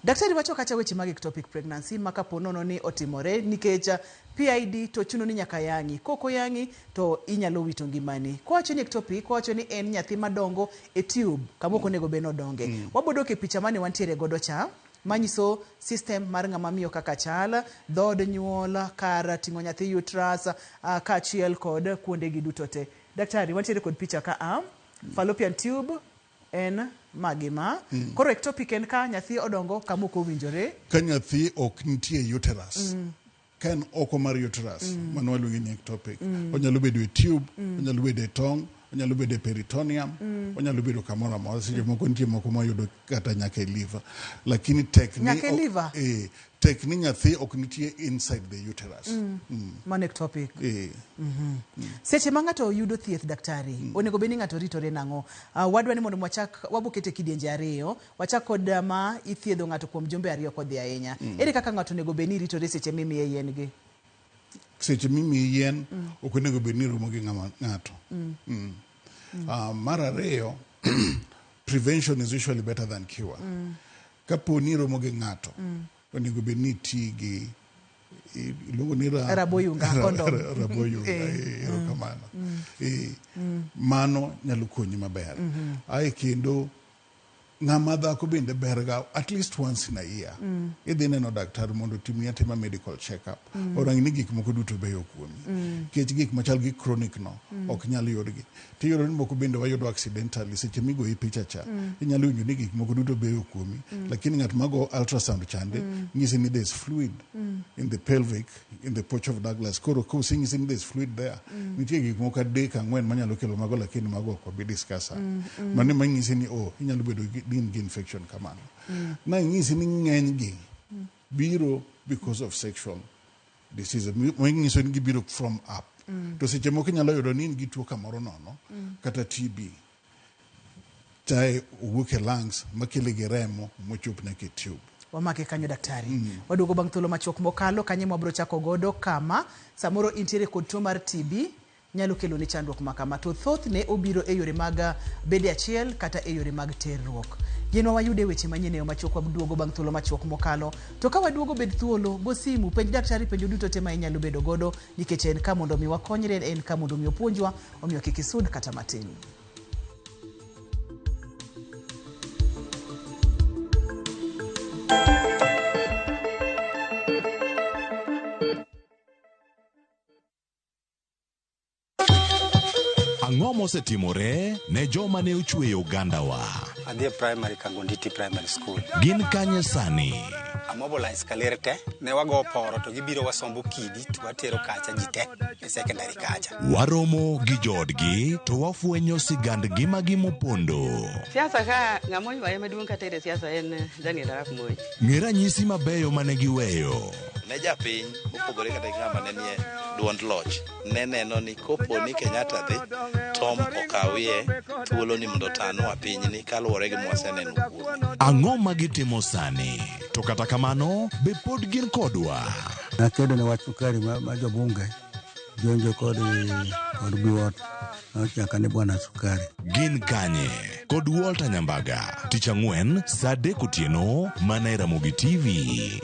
Daktari wacho kacha weche mag ectopic pregnancy ma kapo nono ni otimore nikech PID to chuno ni nyaka yang'i. Kok oyang'i to inyalo wito ngimani. Kowacho ni ectopic, owacho ni en nyathi madongo e tube kama ok onego bed ni odonge. Wabodok e picha mane wantiere godo cha manyiso system mar ng'ama miyo kaka chal, dhood nyuol, kar ting'o nyathi uterus, kaachiel kod kuonde gi duto te. Daktari, wantiere kod picha ka a fallopian tube en magima. Koro ectopic en ka nyathi odongo kama ok owinjore. Ka nyathi ok nitie uterus, ka en oko mar uterus, mano waluonge ni ectopic. Onyalo bedo e tube, onyalo bedo e tong', onyalo bedo e peritoneum, onyalo bedo kamoro amora. Seche moko nitie moko mayudo kata nyaka e liver, lakini tek ni Nyaka e liver? Tek ni nyathi ok nitie inside the uterus. Mano ectopic. Seche ma ng'ato yudo thieth daktari, onego bed ni ng'ato ritore nang'o? Wadwa ni mondo wachak wabokete kidienje ariyo, wachak kod ma ithiedho ng'ato kuom jumbe 2 kodhi ahinya. Ere kaka ng'ato onego bed ni ritore seche mimiye yien gi? Seche mimiyi yien, ok onego bed ni romo gi ng'ato. Mar ariyo, prevention is usually better than cure. Kapo ni romo gi ng'ato, onego bed ni iti gi iluongo ni Raboyunga, condom. Raboyunga, erokamano. Mano nyalo konyi maber. Ae kendo ng'ama dhako bende ber ga at least once in a year. Idhi neno daktari mondo otimni atima medical check up. Orang ni gik moko duto beyo kuomi. Nikech gik machal gi chronic no ok nyal yudgi. Tiyudo ni moko bende wayudo accidentally seche migoyi picha cha. Inyalo winjo ni gik moko duto beyo kuomi. Lakini ng'at mago ultrasound chande nyisi ni there's fluid in the pelvic, in the pouch of Douglas. Koro kosenyisi ni there's fluid there, nitie gik moko 3 4 manyalo kelo mago, lakini mago ok wabi discuss. Mano ema nyisi ni oh, inyalo bedo gi in gi infection kamano. Na nyisi ni ng'eny gi biro because of sexual disease. Manyiso ni gibiro from up. To seche moko inyalo yudo ni in gi tuo kamoro nono, kata TB. Chae owuok e lungs makele gi remo mochop nyaka e tube. Wamake kanyo daktari. Waduogo bang' thuolo machuok mokalo kanye mwabro chako godo kama samoro intiere kod tuo mar TB nyalo kelo ni chandruok ma kama, to thothne obiro e yore mag bede achiel kata e yore mag terruok. Yienwa wayude weche manyien e yo machuok, waduogo bang' thuolo machuok mokalo. To ka waduogo bed thuolo, go simu, penj daktari penjo duto te ma inyalo bedo godo, nikech en ka mondo mi wakonyre, en ka mondo mi opuonjwa, omiyo kik isud kata matin. Ang'o mosetimore ne joma ne ochweyo ogandawa? Adhi e primary Kangonditi Primary School. Gin kanye sani? Amobilize kaler te, ne wago poro to gibiro wasombo kidi to watero kacha ji te e secondary kacha. Waromo gi joodgi to wafwenyo sigand ngimagi mopondo. Siasa ka ng'ama oywaye maduong' katere siasa en Daniel Arap Moi. Ng'e ranyisi mabeyo mane giweyo. Ne japiny mopogore kata gi ng'ama ne nie duond loch ne neno ni kopo ni Kenyatta dhi, Tom okawie thuolo ni mondo otanwa pinyni kaluwore gi mwaseneno kuome. Ang'o ma gitimo sani? To kata kamano, be pod gin kodwa? Nakedo ne wach sukari ma jobunge jonjo kod Biwott nochaka ni bwana sukari. Gin kanye? Kod Walter Nyambaga, tich ang'wen saa 3 otieno mana e Ramogi TV.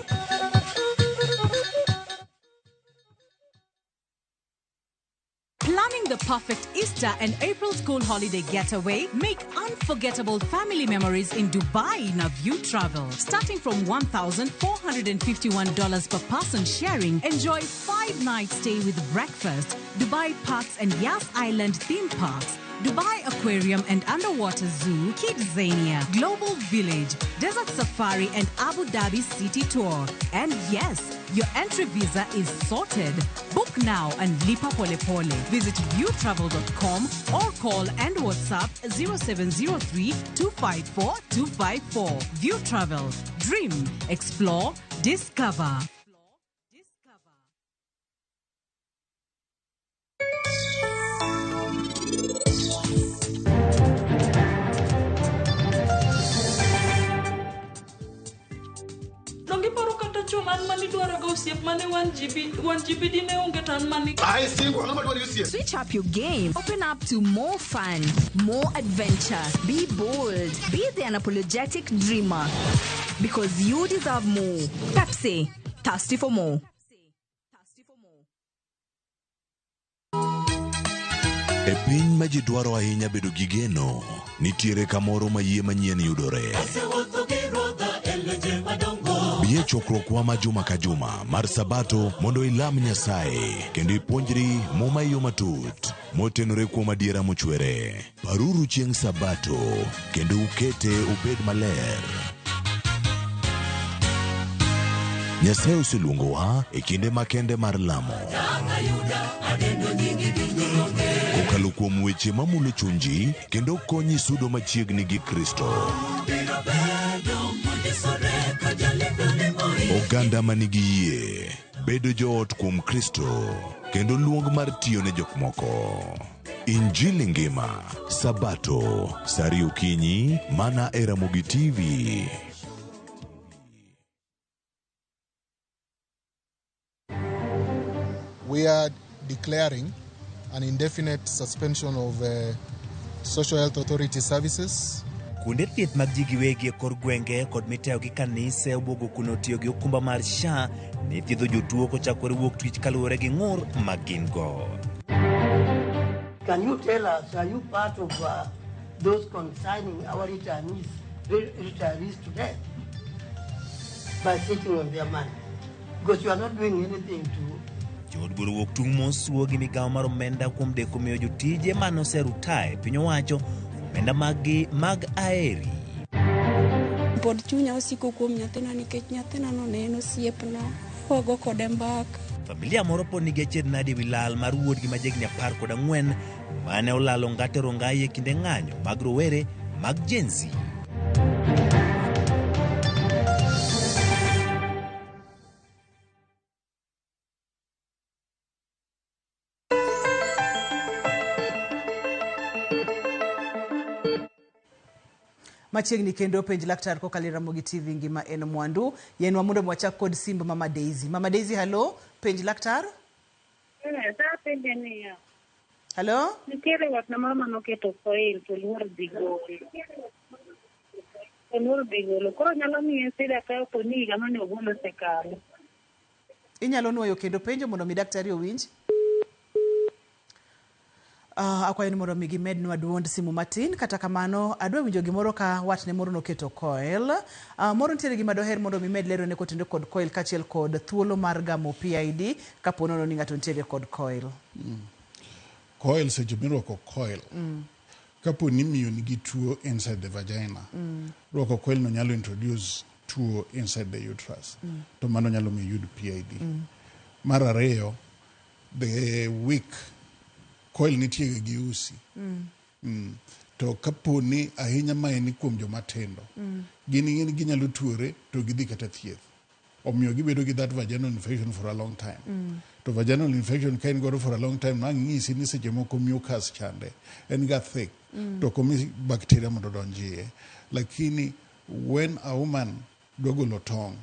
Planning the perfect Easter and April school holiday getaway? Make unforgettable family memories in Dubai Naview Travel. Starting from $1,451 per person sharing, enjoy 5-night stay with breakfast, Dubai Parks and Yas Island theme parks, Dubai Aquarium and Underwater Zoo, Kidzania, Global Village, Desert Safari and Abu Dhabi City Tour. And yes, your entry visa is sorted. Book now and lipa pole pole. Visit viewtravel.com or call and WhatsApp 0703 254 254. View Travel. Dream, explore, discover. Donge iparo kata chon an mane idwaroga osiep mane wan ji bidi ne onge to an mane Switch up your game. Open up to more fun, more adventure. Be bold. Be the unapologetic dreamer. Because you deserve more. Pepsi, thirsty for more. E piny ma ji dwaro ahinya bedo gi geno, nitiere kamoro ma yie manyien yudore. Bi e chokruokwa ma juma ka juma mar Sabato mondo ilam Nyasaye kendo ipuonjri Muma e yo matut motenore kuom adiera mochwere. Paruru chieng' Sabato kendo ukete obed maler. Nyasaye oseluongowa e kinde makende mar lamo. Kokalo kuom weche mamulo chunji kendo konyi sudo machiegni gi Kristo. Oganda manigi yie, bedo joot kuom Kristo, kendo luong mar tiyo ne jok moko. Injili ngima, Sabato, saa ariyo okinyi, mana e Ramogi TV. We are declaring an indefinite suspension of Social Health Authority services. Kuonde thieth mag ji giwegi e kor gwenge kod mitayo gi kanise obwogo kuno tiyo gi okumba mar SHA ne thiedho jotuo kochakore wuok tich kaluwore gi ng'ur ma gin go. Can you tell us, are you part of those consigning our retirees to death by sitting on their money? Because you are not doing anything to Jood bura wuok tung' mosuo gi migawo mar omenda kuom deko miyo jotije mane oserutae piny owacho omenda maggi mag aeri. Pod chunya osiko kuom nyathina nikech nyathina no ne en osiepna, wago kode mbaka. Familia moro pod nigi achiedh nade ewi lal mar wuodgi ma jahigni 14 mane olalo ngate Rongai e kinde ng'anyo mag rowere mag Gen Z. Machiegni kendo penj laktar kokalo e Ramogi TV ngima en mwandu. Yenwa mondo wachak kod simb Mama Daisy. Mama Daisy, hello, penj laktar. Apenje niya. Hello? Nitiere watna moro manoketo coil to oluor dhi golo. Oluor dhi golo. Koro nyalo miye sida ka opo ni higa mane ogolo osekalo. Inyalo nuoyo kendo penjo mondo mi daktari owinj. Akwayo ni mondo mi gimednwa duond simu matin, kata kamano adwa winjo gimoro ka watne moro noketo coil. Moro nitiere gima doher mondo mi med lerone kotenore kod coil kaachiel kod thuolo mar gamo PID kapo nono ni ng'ato nitiere kod coil. Coil, seche mirwako coil, kapo ni miyo nigi tuo inside the vagina, rwako coil no nyalo introduce tuo inside the uterus, to mano nyalo miyo yud PID. Mar ariyo, the week coil nitie gi usi. To kapo ni ahinya ma en kuom joma tindo, gin ginyalo tuore to gidhi kata thieth. Omiyo gibedo gi that vaginal infection for a long time. To vaginal infection ka in godo for a long time, nang'isi ni seche moko mucus chande en ga thick, to ok omi bacteria mondo odonj iye. Lakini when a woman dwa golo tong',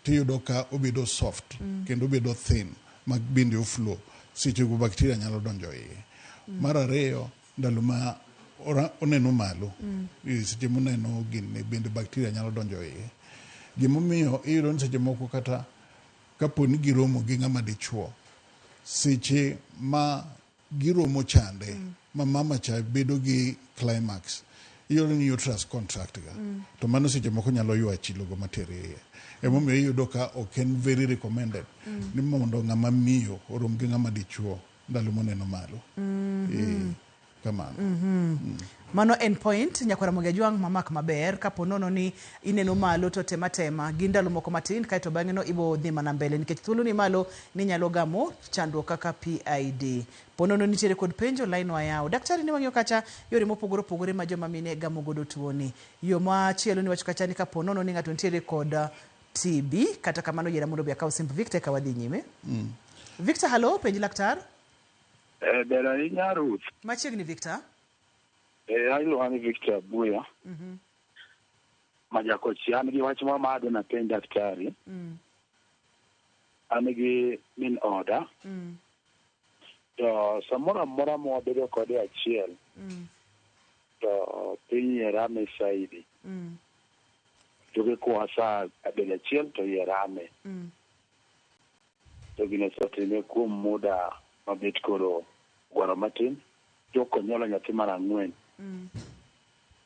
tiyudo ka obedo soft, kendo obedo thin ma bende oflow, sechego bacteria nyalo donjo iye. Mar ariyo, ndalo ma oneno malo, seche moneno gini bende bacteria nyalo donjo iye. Gimomiyo iyudo ni seche moko kata kapo ni giromo gi ng'ama dichuo, seche ma giromo chande, ma mama cha bedo gi climax, iyudo ni uterus contract ga. To mano seche moko nyalo ywa chilo go matere iye. Emomiyo iyudo ka ok en very recommended ni mondo ng'ama miyo orom gi ng'ama dichuo ndalo moneno malo. Kamano. Mano en point nyakwara Ramogi Ajwang' mamak maber kapo nono ni ineno malo to tema tema gi ndalo moko matin kaeto bang'e no ibo dhi mana mbele nikech thuolo ni malo ni nyalo gamo chandruok kaka PID. Po nono nitiere kod penjo line wayawo. Daktari ni wang'iyo kacha yore mopogore opogore ma joma mine gamo godo tuoni. Yo machielo ni wacho kacha ni kapo nono ni ng'ato nitiere kod TB kata kamano yiera mondo bi akaw simb Victor eka wadhi nyime. Victor, hello, penj laktar. Ber ahinya Ruth. Machiegni Victor. Iluonga ni Victor Abuya. Majakochi, an gi wach moro ma adwa napenj daktari. An gi min oda. To samoro amora ma wabedo kode achiel, to piny iye rame saidi. To kikwa sa bedo achiel to iye rame. To gino osetime kuom muda mabet koro gwaro matin. Tok onyuolo nyathi mar ang'wen.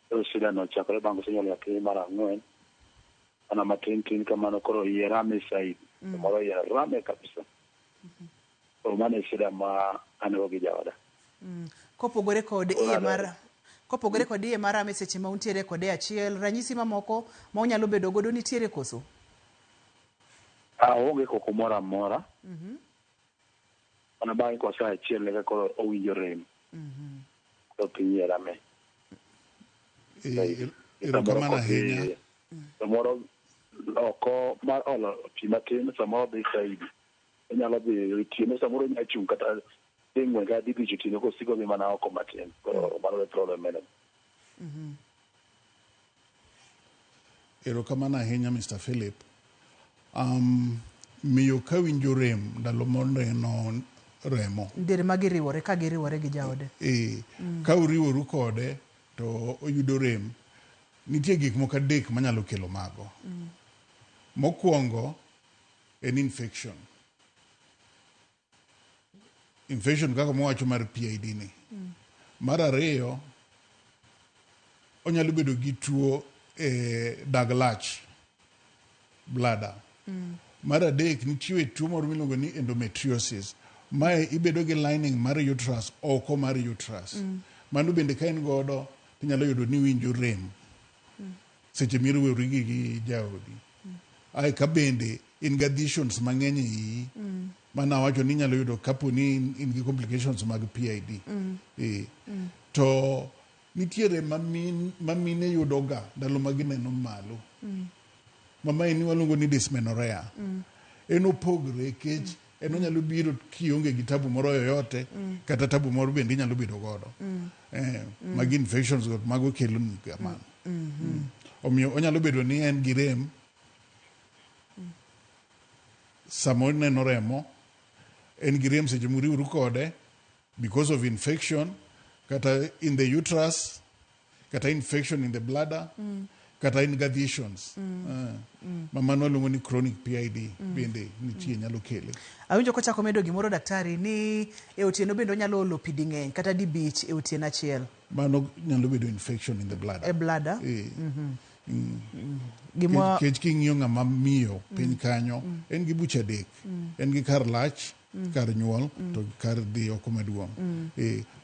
Koro shida no ochakore bang' kosenyuolo nyathi mar ang'wen. Mana matin tin kamano koro iye rame saidi. Samoro iye rame kabisa. Koro mano e shida ma an go gi jaoda. Kopogore kod iye mar kopogore kod iye marame seche ma untiere kode achiel, ranyisi mamoko ma unyalo bedo godo nitiere koso? Aonge koko moro amora. Mana bang'e kwa saa achiel eka koro owinjo rem. Koro piny iye rame. Erokamano ahinya. Samoro oko mar olo pi matin, samoro dhi saidi. Onyalo dhi otieno, samoro onyalo chung' kata dhi ng'wen kata dhi bich otieno kosiko dhi mana oko matin. Koro mano e problem en. Erokamano ahinya Mr. Philip. Miyo ka winjo rem ndalo moneno remo. Diere ma giriwore ka giriwore gi jaode. Ka uriworu kode to oyudo rem. Nitie gik moko adek manyalo kelo mago. Mokwongo en infection. Infection kaka mwawacho mar PID ni. Mar ariyo, onyalo bedo gi tuo e dag lach, bladder. Mar adek, nitie tuo moro miluongo ni endometriosis. Mae ibedo gi lining mar uterus oko mar uterus. Mano bende ka in godo tinyalo yudo ni iwinjo rem seche miriwori gi jaodi. Ae ka bende in gi adhesions mang'eny e iyi. Mano awacho ni inyalo yudo kapo ni in gi complications mag PID. To nitiere ma mine yudoga ndalo ma gineno malo. Ma mae ni waluongo ni dysmenorrhea. En opogre kech en onyalo biro kionge gi tabu moro yoyote kata tabu moro bende inyalo bedo godo. Magi infections go mago kelo ni kamano. Omiyo onyalo bedo ni en gi rem sama oneno remo, en gi rem seche muriwru kode because of infection kata in the uterus, kata infection in the bladder, kata in adhesions. Ma mano waluongo ni chronic PID bende nitie nyalo kele. Awinjo kochako medo gimoro daktari ni e otieno bende onyalo olo pi ding'eny kata dibich e otieno achiel. Mano nyalo bedo infection in the bladder. E bladder. Gima Kech king'iyo ng'ama miyo piny kanyo, en gi buche adek. En gi kar lach, kar nyuol, to kar dhi oko maduong'.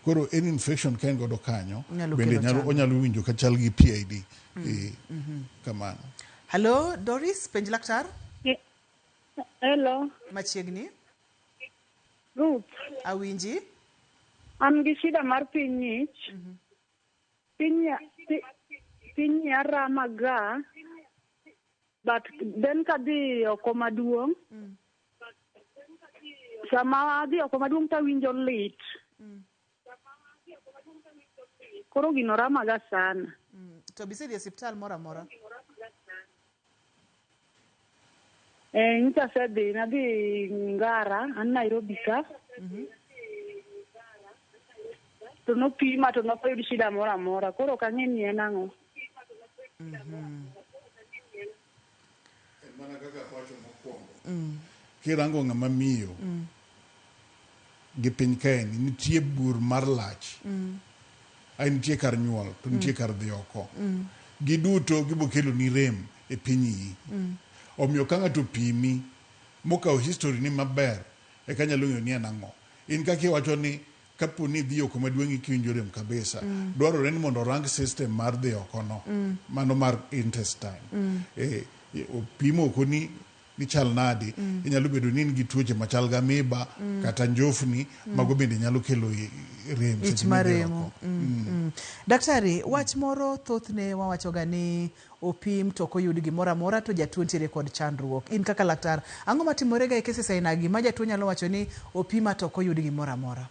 Koro any infection ka en godo kanyo, Nyalo bende kelo chandruok. onyalo winjo ka chal gi PID. Kamano. Hello, Doris, penj laktar. Hello. Machiegni. Ruth. Awinji. An gi shida mar piny ng'ich. Piny ng'iya rama ga. But then kadhi oko maduong'. Sama adhi oko maduong' tawinjo lit. Koro gino rama ga sana. To bisedhi e osiptal moro amora? Nyocha asedhi, nadhi Ngara, an Nairobi ka. To nopima to nok oyud shida moro amora. Koro ok ang'e ni en ang'o. Mana kaka awacho mokwongo. Kirango ng'ama miyo gi piny kaeni, nitie bur mar lach. Ai nitie kar nyuol, to nitie kar dhi oko. Giduto gibo kelo ni rem e piny iyi. Omiyo ka ng'ato pimi, mokawo history ni maber, eka nyalo ng'eyo ni en ang'o. In kaka iwacho ni Kapo ni idhi oko maduong' ikiwinjo rem kabisa, dwarore ni mondo orang system mar dhi oko no, mano mar intestine. Eh, opim oko ni nichal nadi, inyalo bedo ni in gi tuoche machal gi amoeba kata njofni, mago bende nyalo kelo rem Ich seche midhi maremo. oko. Daktari, wach moro thothne wawachoga ni opim to ok oyud gimoro amora to jatuo nitiere kod chandruok. In kaka laktar, ang'o matimore ga e cases ainagi ma jatuo nyalo wacho ni opima to ok oyud gimoro amora?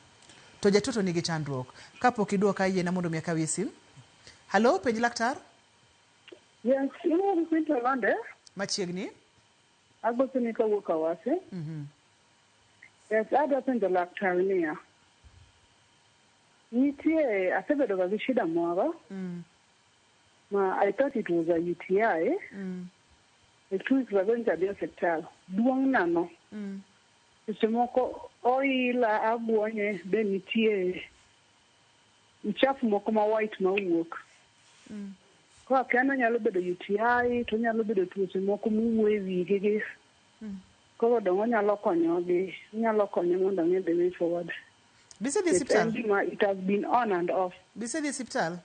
To jatuo to nigi chandruok. Kapok iduoka yiena mondo mi akawie sim. Halo, penj laktar? Yes, iluongo Quinta Olande. Machiegni. Agochoni kawuok Awasi. Yes, adwa penjo laktar niya. Nitie, asebedo ga gi shida moro. Ma I thought it was a UTI. 2 weeks ago nyocha adhi e osiptal. Duong' na no. Seche moko oila agwonye be nitie uchafu moko ma white mawuok. Koro akia ni onyalo bedo UTI to onyalo bedo tuoche moko mowuo e wigi gi. Koro dong onyalo konyo gi onyalo konyo mondo ang'e the way forward. Bisedhi e Nikech en osiptal? gima it has been on and off. Bisedhi e osiptal?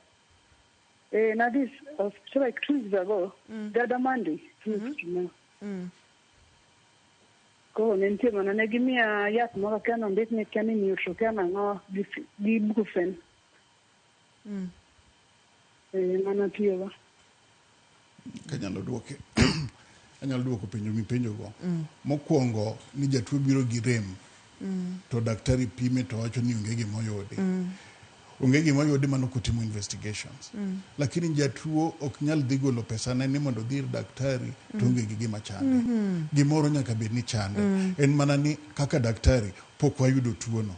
Eh, nadhi hospital like 2 weeks ago. The other Monday, 2 weeks to now. Koro ne nitie mana ne gimiya yath moro akia nondik ni kia ni neutro kia nang'o gi brufen. Eh, mana tiyogo. Kanyalo duoke anyalo duoko penjo mipenjogo. Mokwongo ni jatuo biro gi rem to daktari pime to wacho ni onge gima oyudi. Onge gima oyudi mano kotimo investigations. Lakini jatuo ok nyal dhi golo pesane ni mondo odhi ir daktari to onge gi gima chande. Gimoro nyaka bed ni chande. En mana ni kaka daktari pok wayudo tuono.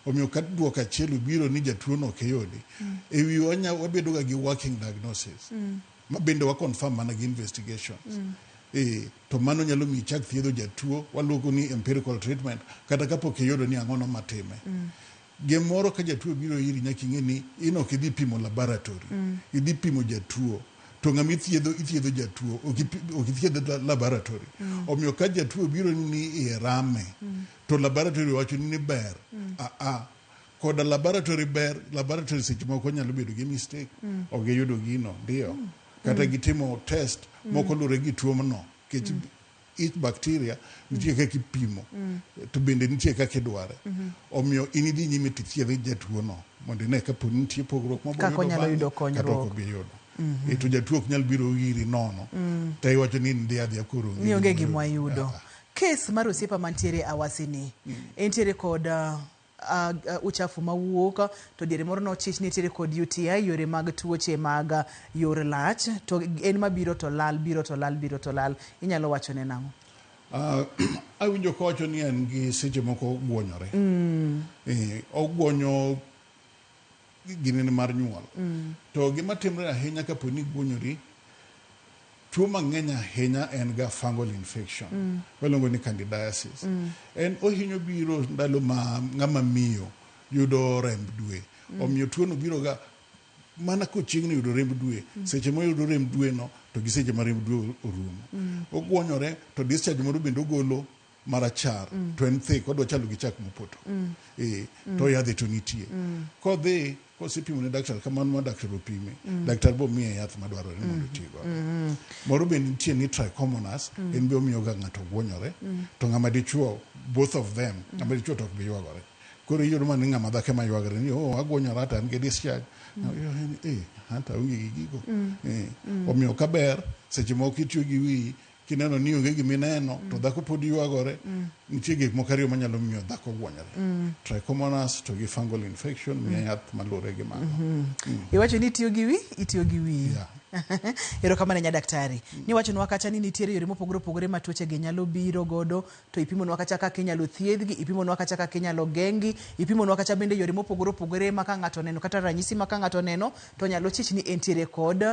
Omiyo ka duoko achiel obiro ni jatuo no ok iyudi. E wi wabedo ga gi working diagnosis. Ma bende wa confirm mana gi investigations. E, to mano nyalo miyo ichak thiedho jatuo waluongo ni empirical treatment kata kapok iyudo ni ang'ono matime. Gimoro ka jatuo biro iri nyaka ing'e ni in ok idhi pimo laboratory. Idhi pimo jatuo. To ng'ama ithiedho ithiedho jatuo ok ithiedh laboratory. Omiyo ka jatuo biro ni iye rame to laboratory wacho ni ber. Aa koda laboratory ber laboratory seche moko nyalo bedo gi mistake. Ok giyudo gino ndio. Kata gitimo test moko luwore gi tuo no. Nikech each bacteria nitie kaka ipimo to bende nitie kaka idware. Omiyo in idhi nyime tithiedh jatuo no mondo ine kapo ni nitie pogruok mabiro Kaka onyalo bang'e, yudo kata ok konyruok. obi yudo. E, to jatuo ok nyal biro iri nono. To iwacho ni in dhi adhiya koro Ni onge gima gima wayudo. Kes mar osiepa mantiere Awasi ni, entiere kod uchafu mawuok to diere moro nochich ni entiere kod UTI yore mag tuoche mag yor lach to en mabiro to lal biro to lal biro to lal inyalo wacho ne nang'o? Awinjo kowacho ni en gi seche moko ogwonyore. Eh, ogwonyo ginene mar nyuol. To gima timre ahinya kapo ni igwonyori, tuo mang'eny ahinya en ga fungal infection. Waluongo ni candidiasis. En ohinyo biro ndalo ma ng'ama miyo yudo remb dwe. Omiyo tuono biro ga mana kochiegni yudo remb dwe. Seche moyudo remb dwe no to gi seche ma remb dwe orumo. Ogwonyore to discharge moro bende ogolo marachar to en thick odwa chalo gi chak mopoto. E, to yadhe to nitie. Kodhi kosepimo ne daktar kamano ma daktar opime, daktar bo miye yath madwarore mondo oti godo. Moro bende nitie ni trichomonas, en be omiyo ga ng'ato gwonyore, to ng'ama dichuo both of them, ng'ama dichuo to ok bi ywagore. Koro iyudo mana ni ng'ama dhako ema ywagore ni oh agwonyora to an gi discharge. Eh, anta aonge gi gigo. Eh, omiyo kaber seche moko itiyo gi wiyi kineno ni onge gimineno to dhako pod ywagore nitie gik moko ariyo manyalo miyo dhako gwonyore. Trichomonas to gi fungal infection miye yath maluwore gi mano. Iwacho ni itiyo gi wi, itiyo gi wiyi. Erokamano nya daktari. Niwachonwa kacha ni nitiere yore mopogore opogore ma tuoche gi nyalo biro godo to ipimonwa kacha kaka inyalo thiedhgi, ipimonwa kacha kaka inyalo geng'gi, ipimonwa kacha bende yore mopogore opogore ma ka ng'ato oneno kata ranyisi ma ka ng'ato oneno to nyalo chich ni entiere kod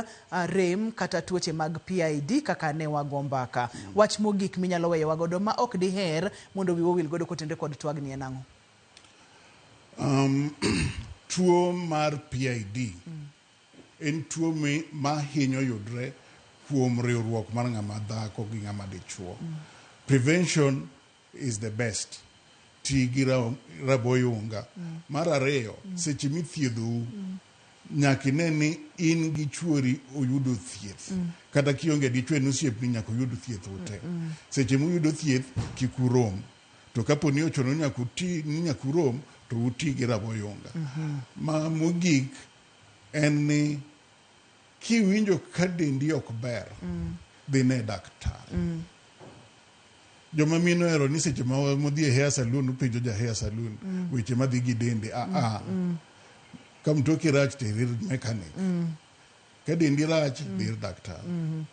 rem kata tuoche mag PID kaka ne wago mbaka. Wach mogik minyalo weyowa godo ma ok diher mondo wiwa owil godo kotenore kod twagni en ang'o? Tuo mar PID en tuo ma hinyo yudre kuom riwruok mar ng'ama dhako gi ng'ama dichuo. Prevention is the best. ti gi raboyunga. Mar ariyo, seche mithiedhou, nyaka ine ni in gi chuori oyudo thieth. Kata kionge dichwo en osiepni nyaka oyud thieth ute. Seche muyudo thieth kik urom. To kapo ni ochuno ni nyaka uti ni nyaka urom to uti gi raboyunga. Ma mogik en ni kiwinjo ka dendi ok ber, dhi ne daktar. Joma mine ohero ni seche ma modhi e hair salon openjo ja hair salon weche madhi gi dende. Aa, ka mtoki rach to ir mechanic. Ka dendi rach dhi ir daktar.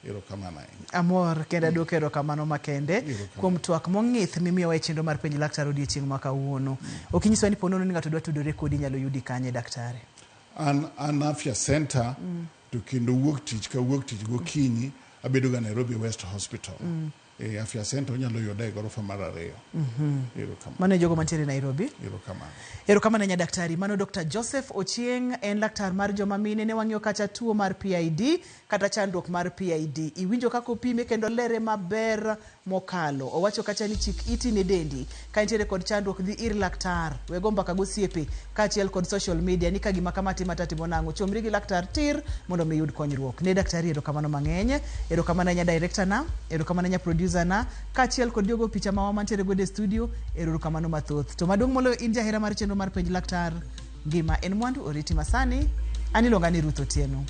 Erokamano ahinya. Amor kendo aduoko erokamano makende kuom twak mong'ith mimiyowa e chenro mar penj laktar odiechieng' ma kawuono. Ok inyiswa ni ponono ni ng'ato dwa tudore kodi inyalo yudi kanye daktari? An Afya Center to kendo wuok tich ka wuok tich gokinyi abedo ga Nairobi West Hospital. E Afya Center onyalo yuda e gorofa mar 2. Erokamano. Mano e jogo mantiere Nairobi. Erokamano. Erokamano ahinya daktari. Mano Dr. Joseph Ochieng en laktar mar joma mine. Ne wang'iyo kacha tuo mar PID kata chandruok mar PID. Iwinjo kaka opime kendo lere maber mokalo. Owacho kacha ni chik iti ne dendi. Ka intiere kod chandruok dhi ir laktar. We go mbaka gosiepe kaachiel kod social media ni ka gima kama tima tatimo nang'o. Chomri gi laktar tir mondo mi iyud konyruok. Ne daktari erokamano mang'eny. Erokamano ahinya director na. Erokamano ahinya producer na. Kaachiel kod jogo picha mawa mantiere godo e studio. Erokamano mathoth. To maduong' moloyo in jahera mar chenro mar penj laktar. Ngima en mwandu oriti masani. An iluonga ni Ruth Otieno.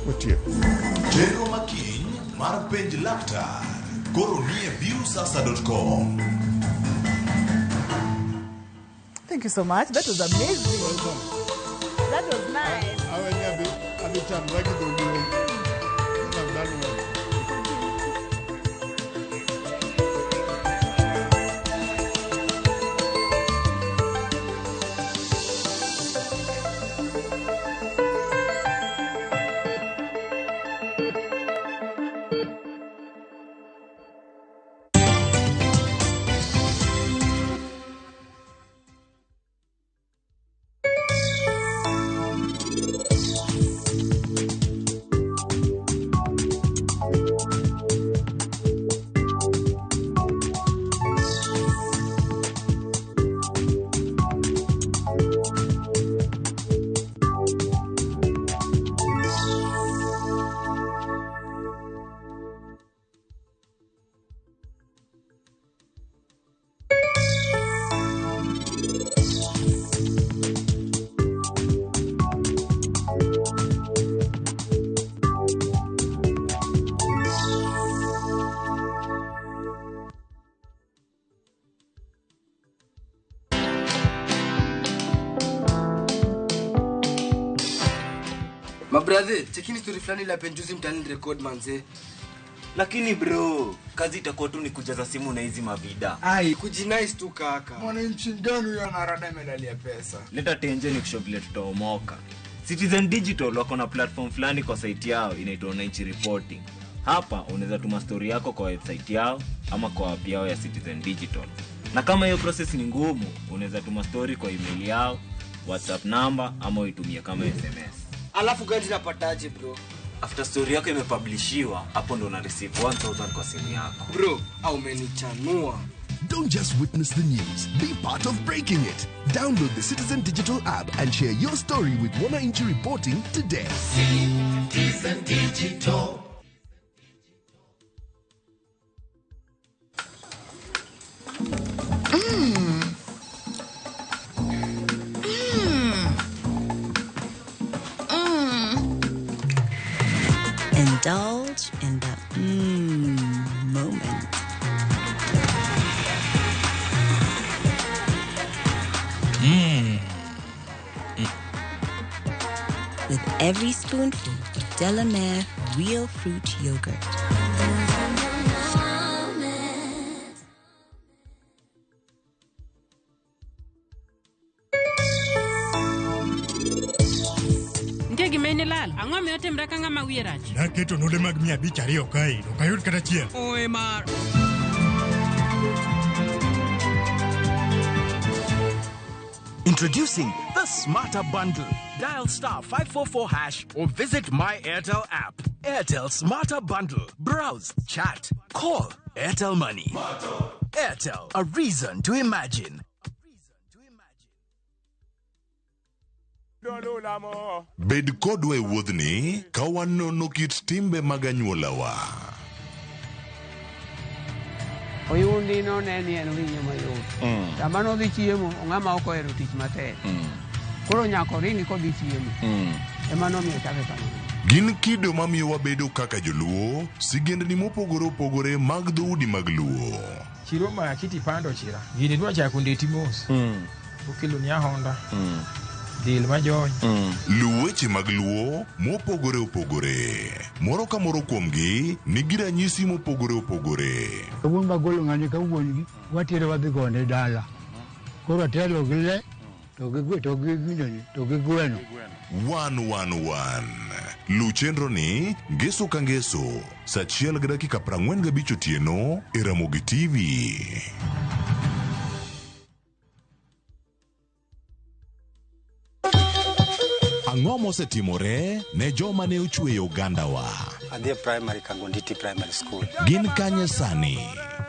Otieno. Chenro makiny mar penj laktar koro nie viusasa.com. Thank you so much. That was amazing. Welcome. That was nice. Awe ni adhi chandra gi dholuo. I've done well. Mabrathe, chekini story fulani la penjuzi mtaani record manze. Lakini bro, kazi itakuwa tu ni kujaza simu na hizi mavida. Ai, kujinice tu kaka. Mwananchi gani huyo anarada medali ya pesa? Leta tenje ni kushow vile tutaomoka. Citizen Digital wako na platform fulani kwa site yao inaitwa Wananchi Reporting. Hapa unaweza tuma story yako kwa website yao ama kwa app yao ya Citizen Digital. Na kama hiyo process ni ngumu, unaweza tuma story kwa email yao, WhatsApp number ama uitumie kama SMS. Alafu gani napataje bro? After story yako imepublishiwa, hapo ndo una receive 1000 kwa simu yako. Bro, au umenichanua. Don't just witness the news, be part of breaking it. Download the Citizen Digital app and share your story with Wananchi Reporting today. Citizen Digital. Indulge in the moment. With every spoonful of Delamere Real Fruit Yogurt. Nitie gima in ilal. Ang'o miyo timre ka ng'ama wiye rach? Naketo node mag 502 kae, to ok ayud kata achiel. Oe mar. Introducing the Smarter Bundle. Dial star 544 hash or visit My Airtel app. Airtel Smarter Bundle. Browse, chat, call. Airtel Money. Airtel, a reason to imagine. Bed kodwa e wuodhni ka wanono kit timbe mag anyuolawa. Oyundi none ni en winyo mayot. Sama nodhi chiemo, ong'ama ok ohero tich matek. Koro nyaka oringi kodhi chiemo. Ema nomiyo ochake kamano. Gin kido mamiyo wabedo kaka joluo, sigendni mopogore opogore mag dhoudi mag luo. Chiro maki tipando chira. Gini dwa chako ndeti mos. Okelo ni ahonda. Del majony. Luw weche mag luo mopogore opogore. Moro ka moro kuomgi nigi ranyisi mopogore opogore. Kawuono bagolo ng'ani ka wuon gi watero wadhi gone dala. Koro atelo gi le to gi gwe to gi ginene to gi gweno. 111. Luw chenro ni ngeso ka ngeso saa achiel gi dakika 45 otieno e Ramogi TV. Ang'o mosetimore ne joma ne ochweyo ogandawa? Adhi e primary Kangonditi Primary School. Gin kanye sani?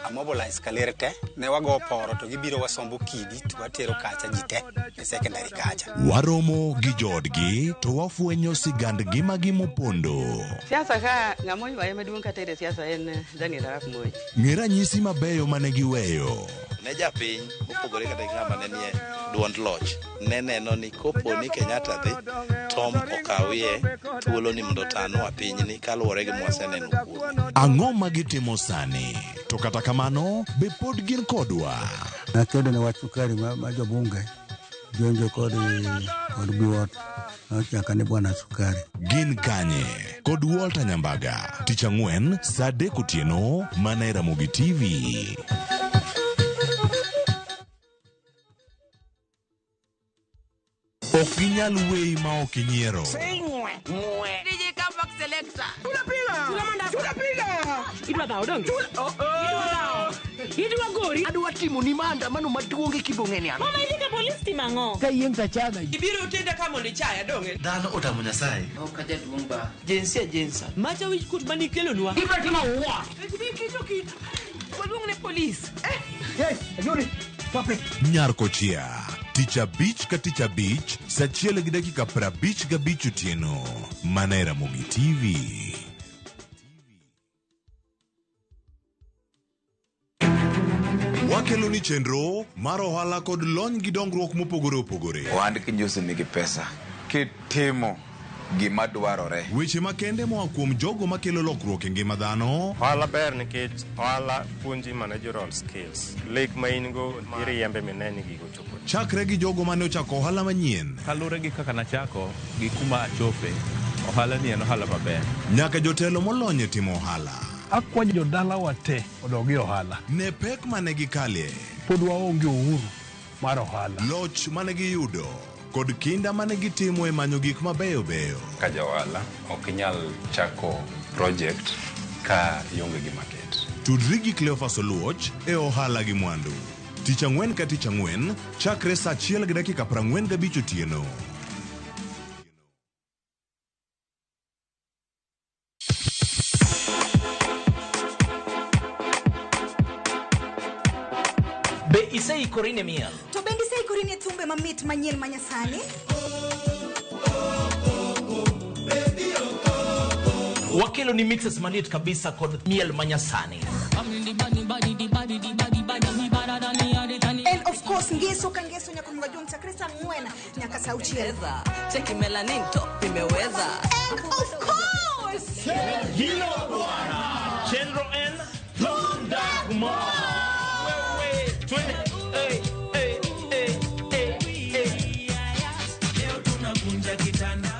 Amobilize kaler te, ne wago poro to gibiro wasombo kidi to watero kacha ji te e secondary kacha. Waromo gi joodgi to wafwenyo sigand ngimagi mopondo. Siasa ka ng'ama oywaye maduong' kata e siasa en Daniel Arap Moi. Ng'e ranyisi mabeyo mane giweyo. Ne japiny mopogore kata gi ng'ama ne nie duond loch ne neno ni kopo ni Kenyatta dhi Tom okawie thuolo ni mondo otanwa pinyni kaluwore gi mwaseneno kuome. Ang'o ma gitimo sani? To kata kamano, be pod gin kodwa? Nakedo ne wach sukari ma, ma jobunge jonjo kod kod biwot nochaka ni bwana sukari. Gin kanye? Kod Walter Nyambaga. Tich ang'wen saa adek otieno mana e Ramogi TV. Ok ginyal weyi ma ok inyiero. DJ Comeback Selector. Tunapiga. Idwa dhawo donge? Oh, oh. Idwa gori. Adwa timo ni maandamano maduong' e kibong'e ni an. Mama idhi ka polis timo ang'o? Ka yieng' tachana. Ibiro tenda ka mondo ichaya donge? Dhano otamo Nyasaye. Ok ajaduong' ba. Jinsia jinsa. Macha wich kuot mane ikelonwa. Ibiro timo what? Kicho kit. Waluong ne polis. Eh. Hey, Ayuri. Stop it. Nyar Kochia. Tich abich ka tich abich saa achiel gi dakika 55 otieno mana e Ramogi TV. Wakelo ni chenro mar ohala kod lony gi dongruok mopogore opogore. Ohand kinjusi nigi pesa kitimo gima dwarore. Weche makende moa kuom jogo makelo lokruok e ngima dhano. Ohala ber nikech ohala puonji managerial skills. Lek ma in go iriembe mine ni gigo chopo. Chakre gi jogo mane ochako ohala manyien. Kaluwore gi kaka nachako gi kuma achope, ohala ni en ohala maber. Nyaka jotelo molony e timo ohala. Akwayo jodalawa te odog e ohala. Ne pek mane gikalie. Pod waonge uhuru mar ohala. Loch mane giyudo kod kinda mane gitimo e manyo gik mabeyo beyo. Ka ja ohala ok inyal chako project ka ionge gi market. Tudri gi Cleophas Oluoch e ohala gi mwandu. Tich ang'wen ka tich ang'wen chakre saa achiel gi dakika 45 otieno. Be iseikori ne miel? To bende iseikori ne thumbe mamit manyien manyasani? Wakelo ni mixes malit kabisa kod miel manyasani. And of course ngeso ka ngeso nyaka mwajuong' chakre saa ang'wen nyaka saa auchiel. Cheki melanin top imeweza. And of course Hilo bwana. Chenro en Tunda Kumar. Wewe twende. Hey, hey, hey, hey, hey. Leo tunakunja kitanda.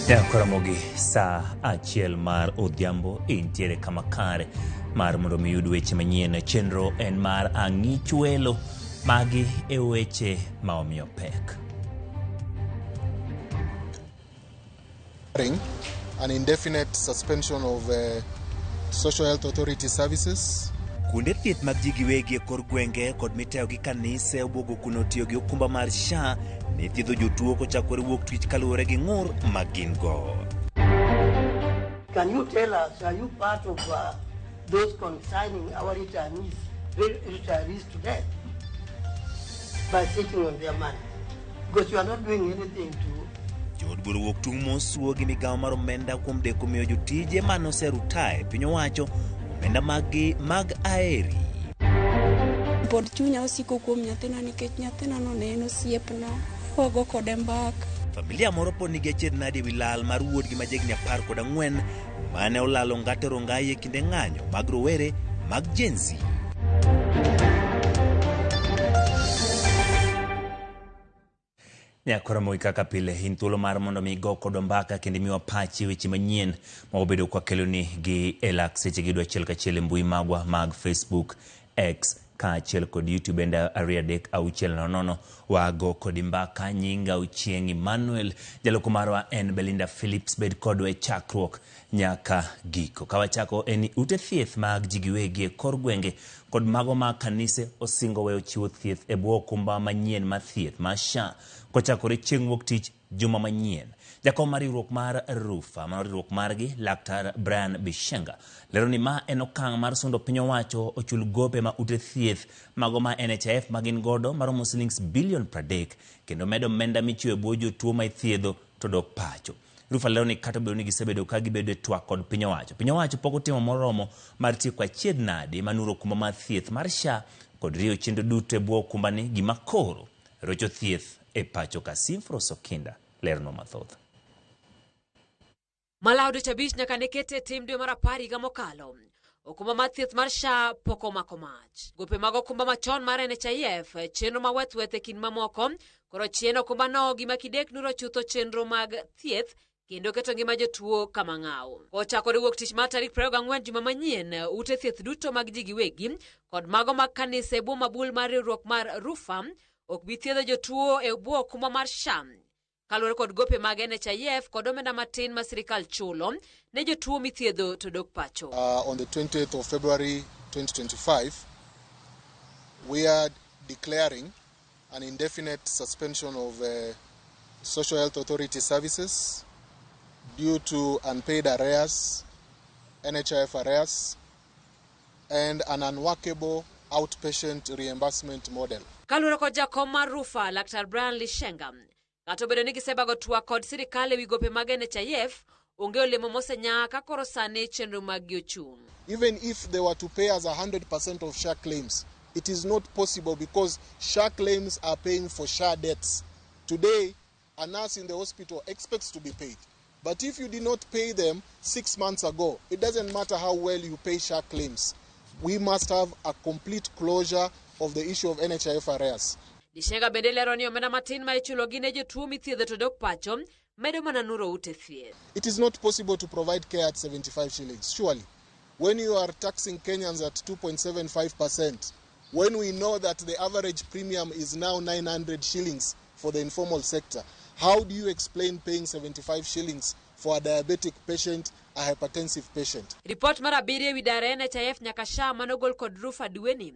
Koromogi saa 1 mar odhiambo intiere kama kare mar mondo mi yud weche manyien. Chenro en mar ang'ich welo. Magi e weche ma omiyo pek. An indefinite suspension of Social Health Authority services. Kuonde thieth mag ji giwegi e kor gwenge kod mitayo gi kanise obwogo kuno tiyo gi okumba mar SHA ne thiedho jotuo kochakore wuok tich kaluwore gi ng'ur ma gin go. Can you tell us, are you part of those consigning our retirees to death by sitting on their money? Because you are not doing anything to Jood bura wuok tung' mosuo gi migawo mar omenda kuom deko miyo jotije mane oserutae piny owacho omenda mag-gi mag aeri. Pod chunya osiko kuom nyathina nikech nyathina no ne en osiepna, wago kode mbaka. Familia moro pod nigi achiedh nade ewi lal mar wuodgi ma jahigni 14 mane olalo ngate Rongai e kinde ng'anyo mag rowere mag Gen Z. Nyakoromogi kaka pile in thuolo mar mondo mi go kodwa mbaka kendo imiwa pachi weche manyien ma wabedo kwakeloni gi e lak seche gi 1 kachiel e mbui magwa mag Facebook, X kaachiel kod YouTube enda 2 3 6 0 wago kodi mbaka. Nyinga Ochieng' Emmanuel, jaloko marwa en Belinda Phillips. Bed kodwa e chakruok nyaka giko. Kawachako en ute thieth mag ji giwegi e kor gwenge kod mago mag kanise osingo weyo chiwo thieth e bwo okumba manyien mar thieth mar SHA kochakore chieng' wuok tich juma manyien. Jakom mar riwruok mar RUPHA, mano riwruok margi, Laktar Brian Bishenga, lero ni ma en okang' mar sundo piny owacho ochul gope ma ute thieth mago ma NHIF ma gin godo maromo silings bilion 30 kendo medo omenda michiwo e bwo jotuo ma ithiedho to dok pacho. RUPHA lero ni kata obedo ni gisebedo ka gibedo e twak kod piny owacho, piny owacho pok otimo moromo mar tieko achiedh nade manuro okumba mar thieth mar SHA kod riyo chenro duto e bwo okumbani, gima koro rocho thieth e pacho ka. Simfros Okinda lerno mathoth. Malawo dweche 5 nyaka ne kete e tim dwe mar 10 higa mokalo. Okumba mar thieth mar SHA pok omako mach. Gope mag okumba machon mar NHIF, chenro ma weth-weth e kind mamoko, koro chien okumba no gima kidek nuro chutho chenro mag thieth kendo keto ngima jotuo kama ng'aw. Kochakore wuok tich mar tarik 24 juma manyien, ute thieth duto mag ji giwegi kod mago mag kanise e bwo mabul mar riwruok mar RUPHA ok bi thiedho jotuo e bwo okumba mar SHA. Kaluwore kod gope mag NHIF kod omenda matin ma sirikal chulo ne jotuo mithiedho to dok pacho. On the 20th of February 2025, we are declaring an indefinite suspension of Social Health Authority services due to unpaid arrears, NHIF arrears, and an unworkable outpatient reimbursement model. Kaluwore kod jakom mar RUPHA, Laktar Brian Lishenga, kata obedo ni gisebago twak kod sirikal ewi gope mag NHIF, onge olemo mosenyaa ka koro sani chenro maggi ochung'. Even if they were to pay us 100% of SHA claims, it is not possible because SHA claims are paying for SHA debts. Today, a nurse in the hospital expects to be paid. But if you did not pay them 6 months ago, it doesn't matter how well you pay SHA claims. We must have a complete closure of the issue of NHIF arrears. Lishenga bende lero ni omenda matin ma ichulo gi ne jotuo mithiedho to dok pacho medo mana nuro ute thieth. It is not possible to provide care at 75 shillings, surely. When you are taxing Kenyans at 2.75%, when we know that the average premium is now 900 shillings for the informal sector, how do you explain paying 75 shillings for a diabetic patient, a hypertensive patient? Report mar 7 ewi dar NHIF nyaka SHA manogol kod RUPHA dweni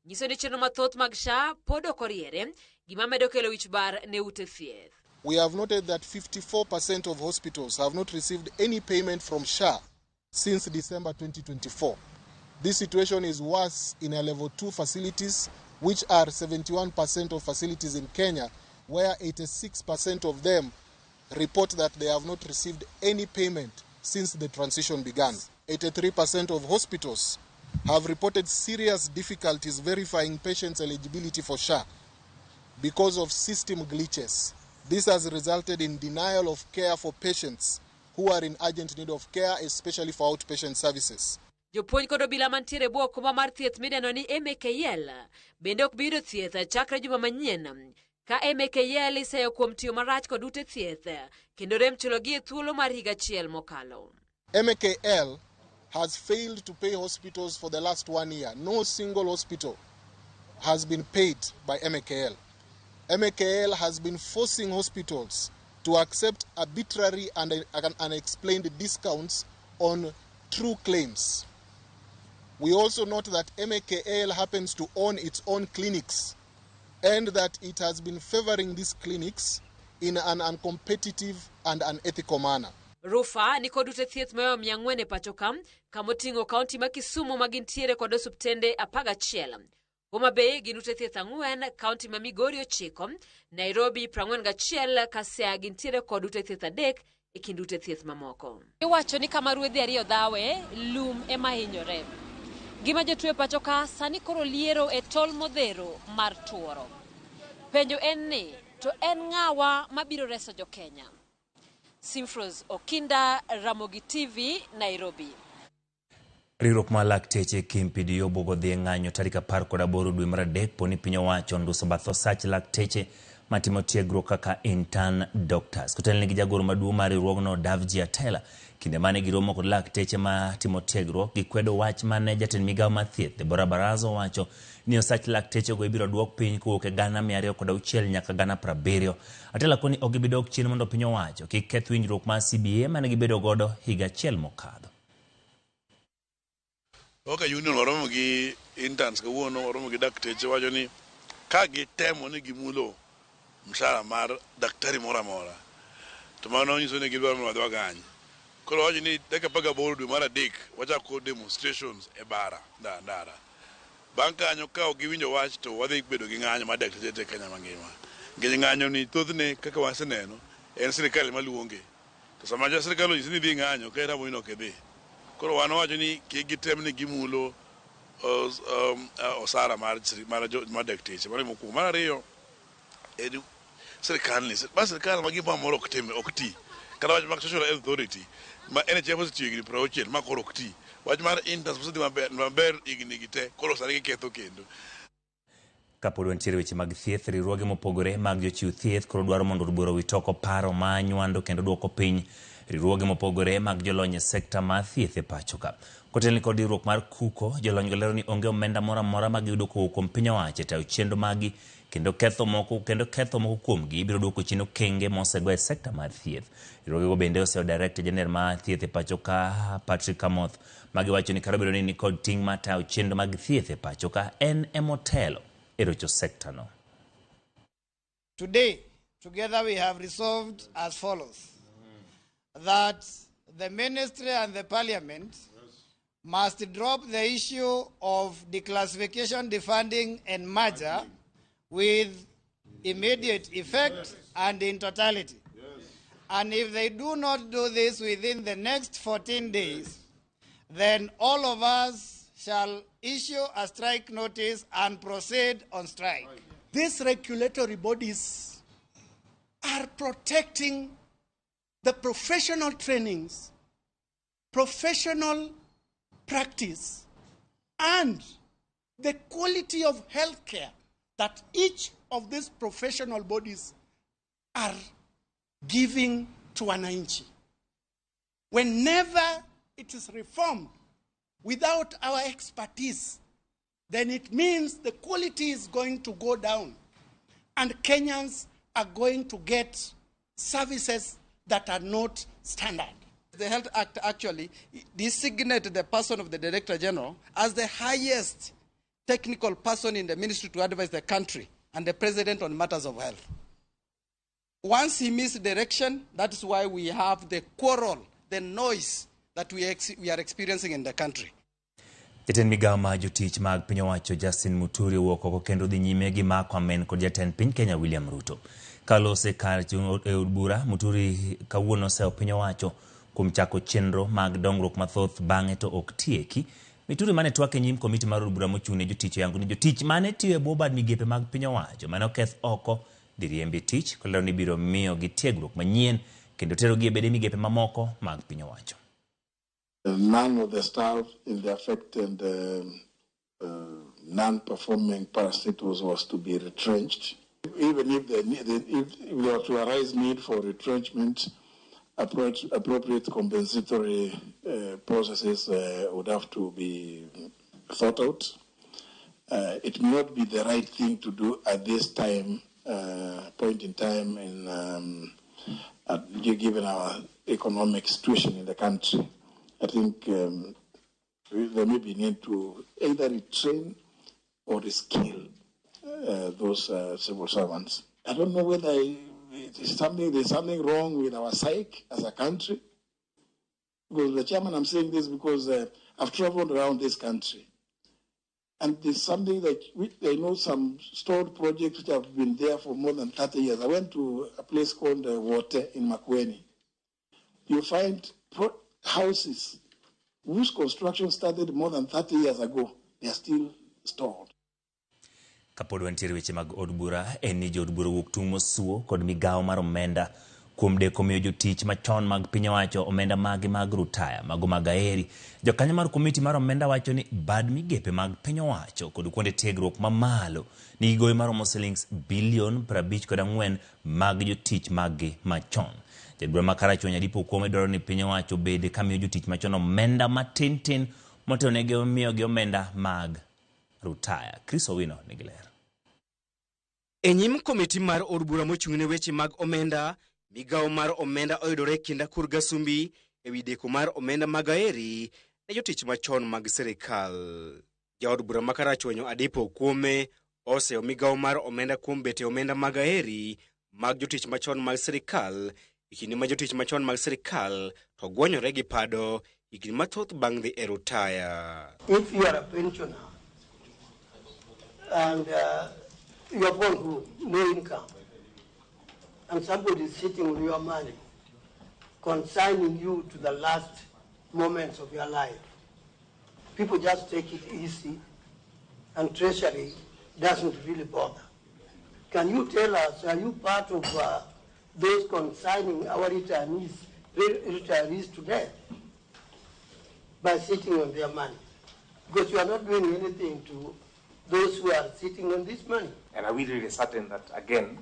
nyiso ni chenro mathoth mag SHA pod ok oriere, gima medo kelo wich bar ne ute thieth. We have noted that 54% of hospitals have not received any payment from SHA since December 2024. This situation is worse in a level 2 facilities, which are 71% of facilities in Kenya, where 86% of them report that they have not received any payment since the transition began. 83% of hospitals have reported serious difficulties verifying patients' eligibility for SHA because of system glitches. This has resulted in denial of care for patients who are in urgent need of care, especially for outpatient services. Jopuonj kod obila mantiere e bwo okumba mar thieth midendo ni MKL bende ok bi yudo thieth chakre juma manyien. Ka MKL iseyo kuom tiyo marach kod ute thieth kendo rem chulogi e thuolo mar higa achiel mokalo. MKL has failed to pay hospitals for the last 1 year. No single hospital has been paid by MKL. MKL has been forcing hospitals to accept arbitrary and unexplained discounts on true claims. We also note that MKL happens to own its own clinics and that it has been favoring these clinics in an uncompetitive and unethical manner. Rufa ni kod ute thieth mohewo 400 e pacho ka, kamoting'o kaunti ma Kisumu ma gintiere kod osuptende 11. Homa Bay gin ute thieth 4, kaunti ma Migori 9, Nairobi 41, ka Siaya gintiere kod ute thieth 3 e kind ute thieth mamoko. Iwacho ni kama ruedhi ariyo dhawe, lum ema hinyore. Ngima jotuo e pacho ka sani koro liero e tol modhero mar tuoro. Penjo en ni, to en ng'awa mabiro reso jo-Kenya? Simfros Okinda, Ramogi TV, Nairobi. Riwruok mar lakteche KMPDU obwogo dhi e ng'anyo tarik 18 dwe mar 3 poni piny owacho onduso bath osach lakteche matimo tiegruok kaka intern doctors. Kotelne gi jagoro maduong' mar riwruogno Davji Atela, kinde mane giromo kod lakteche matimo tiegruok, gikwedo wach mane jatend migawo mar thieth Deborah Baraza owacho ni osach laktechego ibiro duok piny kowuok e 206,000 nyaka 70,000. Atela koni ok gibi dok chien mondo piny owacho kik keth winjruok mar CBA mane gibedo godo higa achiel mokadho. Kaka union waromo gi interns kawuono, waromo gi dakteche, wacho ni ka gitemo ni gimulo mshahara mar daktari moro amora, to mano nyiso ni gidwaro mondo wadhi wagany. Koro wacho ni dakika 18 dwe mar 3 wachako demonstrations e bara ndara. Bang' kanyo ka ok giwinjo wach to wadhi bedo gi ng'anyo mar dakteche te Kenya mangima. Nikech ng'anyo ni thothne kaka waseneno en sirikal maluonge. To sama ja sirikal onyisi ni idhi ng'anyo ka iramo ni ok idhi. Koro wan wawacho ni kik gitem ni gimulo osara mar dakteche. Mano mokwongo. Mar ariyo en sirikal ni, ma sirikal ma gimoro amora ok tim, ok ti. Kata wach mag Social Health Authority ma NHIF osetiyo higni 60 ma koro ok ti. Wach mar interns osedhi maber higni gi te, koro sani giketho kendo. Kapod wantiere weche mag thieth, riwruoge mopogore mag jochiw thieth koro dwaro mondo od bura owit oko paro ma nywando kendo duoko piny riwruoge mopogore mag jolony e sekta mar thieth e pacho ka. Kotelni kod riwruok mar KUKO, jolony go lero ni onge omenda moro amora ma giyudo kowuok kuom piny owacho e tayo chenro maggi kendo ketho moko kuomgi ibiro duoko chien okenge mosego e sekta mar thieth. Riwruogego bende oseyo Director General mar thieth e pacho ka Patrick Kamoth magiwacho ni kar obedo ni nikod ting' mar tayo chenro mag thieth e pacho ka, en emotelo e rocho sekta no. Today, together we have resolved as follows: that the ministry and the parliament must drop the issue of declassification, defunding, and merger with immediate effect and in totality. And if they do not do this within the next 14 days, then all of us shall issue a strike notice and proceed on strike. These regulatory bodies are protecting the professional trainings, professional practice, and the quality of healthcare that each of these professional bodies are giving to wananchi. Whenever it is reformed without our expertise, then it means the quality is going to go down and Kenyans are going to get services that are not standard. The Health Act actually designated the person of the Director General as the highest technical person in the ministry to advise the country and the president on matters of health. Once he missed direction, that's why we have the quarrel, the noise that we are experiencing in the country. Jatend migawo mar jotich mag piny owacho Justin Muturi owuok oko kendo dhi nyime gi mako amen kod jatend piny Kenya William Ruto. Kalose kar chung' e od bura, Muturi kawuono osewo piny owacho kuom chako chenro mag dongruok mathoth bang'e to ok tieki. Muturi mane twak e nyim komiti mar od bura mochung' ne jotich oyango ni jotich mane tiyo e bwo bad migepe mag piny owacho mane oketh oko dhi riembi tich kolero ni biro miyogi tiegruok manyien kendo terogi e bede migepe mamoko mag piny owacho. None of the staff in the affected non-performing parastatals was to be retrenched. Even if if there were to arise need for retrenchment, appropriate compensatory processes would have to be thought out. It may not be the right thing to do at this time, point in time, given our economic situation in the country. I think there may be need to either retrain or reskill those civil servants. I don't know whether it is something, there's something wrong with our psyche as a country. Because the chairman, I'm saying this because I've traveled around this country. And there's something that I know some stored projects which have been there for more than 30 years. I went to a place called Wote in Makueni. You find houses whose construction started more than 30 years ago, they are still stored. Kapod wantiere weche mag od bura en ni jood bura owuok tung' mosuo kod migawo mar omenda kuom deko miyo jotich machon mag piny owacho omenda magi mag rutaya mago mag aeri. Jokanyo mar komiti mar omenda wacho ni bad migepe mag piny owacho kod kuonde tiegruok mamalo nigi gowi maromo silings bilion 54 mag jotich maggi machon. Jaod bura ma Karachuonyo Adipo Okuome dwaro ni piny owacho obed kamiyo jotich machon omenda matin tin motelonegi miyogi omenda mag rutaya. Chris Owino nigi ler. E nyim komiti mar od bura mochung' ne weche mag omenda, migawo mar omenda oyudore e kind Akur Gasumbi ewi deko mar omenda mag aeri ne jotich machon mag sirikal. Jaod bura ma Karachuonyo Adipo Okuome oseyo migawo mar omenda kuom bete omenda mag aeri mag jotich machon mag sirikal e kinde ma jotich machon mag sirikal to gwonyore gi pado higni mathoth bang' dhi e rutaya. If you are a pensioner and you have gone home, no income, and somebody is sitting on your money, consigning you to the last moments of your life, people just take it easy, and Treasury doesn't really bother. Can you tell us, are you part of those consigning our retirees to death by sitting on their money? Because you are not doing anything to those who are sitting on this money. And are we really certain that, again,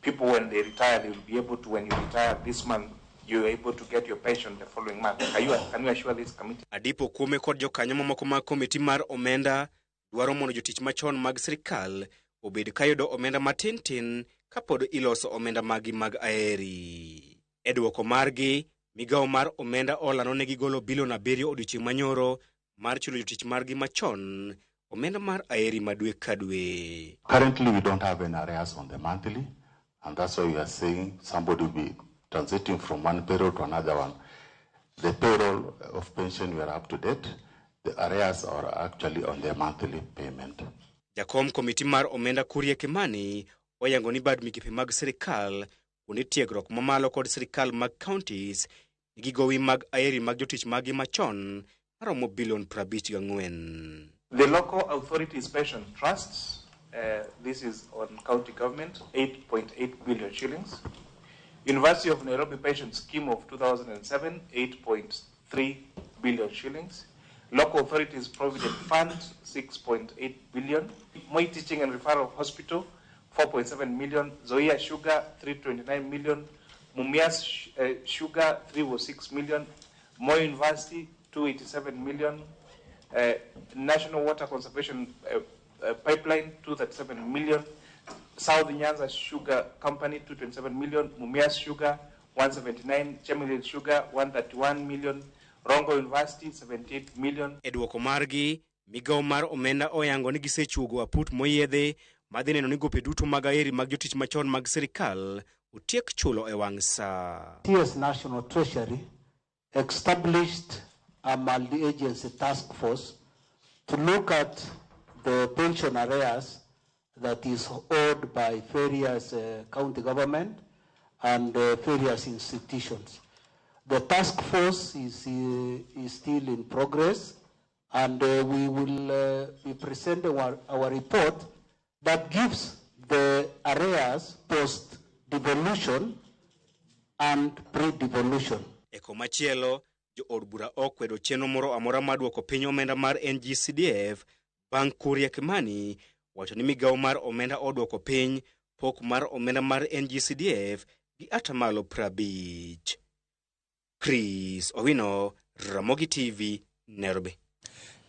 people when they retire, they will be able to, when you retire this month, you're able to get your pension the following month? Can you assure this committee? Adipo Okuome kod jokanyo mamoko mag komiti mar omenda dwaro mondo jotich machon mag sirikal obed kayudo omenda matin tin kapod iloso omenda maggi mag aeri. E dwoko margi, migawo mar omenda olando ne gigolo bilion 7 odiochieng' manyoro mar chulo jotich margi machon omenda mar aeri ma dwe ka dwe. Currently we don't have any arrears on the monthly, and that's why we are saying somebody will be transiting from one payroll to another one. The payroll of pension we are up to date. The arrears are actually on their monthly payment. Jakom komiti mar omenda Kuria Kimani oyango ni bad migepe mag sirikal kuonde tiegruok mamalo kod sirikal mag counties nigi gowi mag aeri mag jotich maggi machon maromo bilion 54. The local authorities pension trusts, this is on county government, 8.8 billion shillings. University of Nairobi pension scheme of 2007, 8.3 billion shillings. Local authorities provident fund, 6.8 billion. Moi Teaching and Referral Hospital, 4.7 million. Zoia Sugar, 329 million. Mumias Sugar, 306 million. Moi University, 287 million. National Water Conservation Pipeline, 237 million. South Nyanza Sugar Company, 227 million. Mumias Sugar, 179. Chemelil Sugar, 131 million. Rongo University, 78 million. E dwoko margi, migawo mar omenda oyango ni gisechuogo aput moyiedhi madhi neno ni gope duto mag aeri mag jotich machon mag sirikal otiek chulo e wang' sa. TS National Treasury established a multi-agency task force to look at the pension arrears that is owed by various county government and various institutions. The task force is still in progress, and we will be presenting our report that gives the arrears post-devolution and pre-devolution. E komachielo, jood bura okwedo chenro moro amora mar duoko piny omenda mar NGCDF bang' Kuria Kimani wacho ni migawo mar omenda odwoko piny pok mar omenda mar NGCDF gi atamalo 50. Chris Owino, Ramogi TV, Nairobi.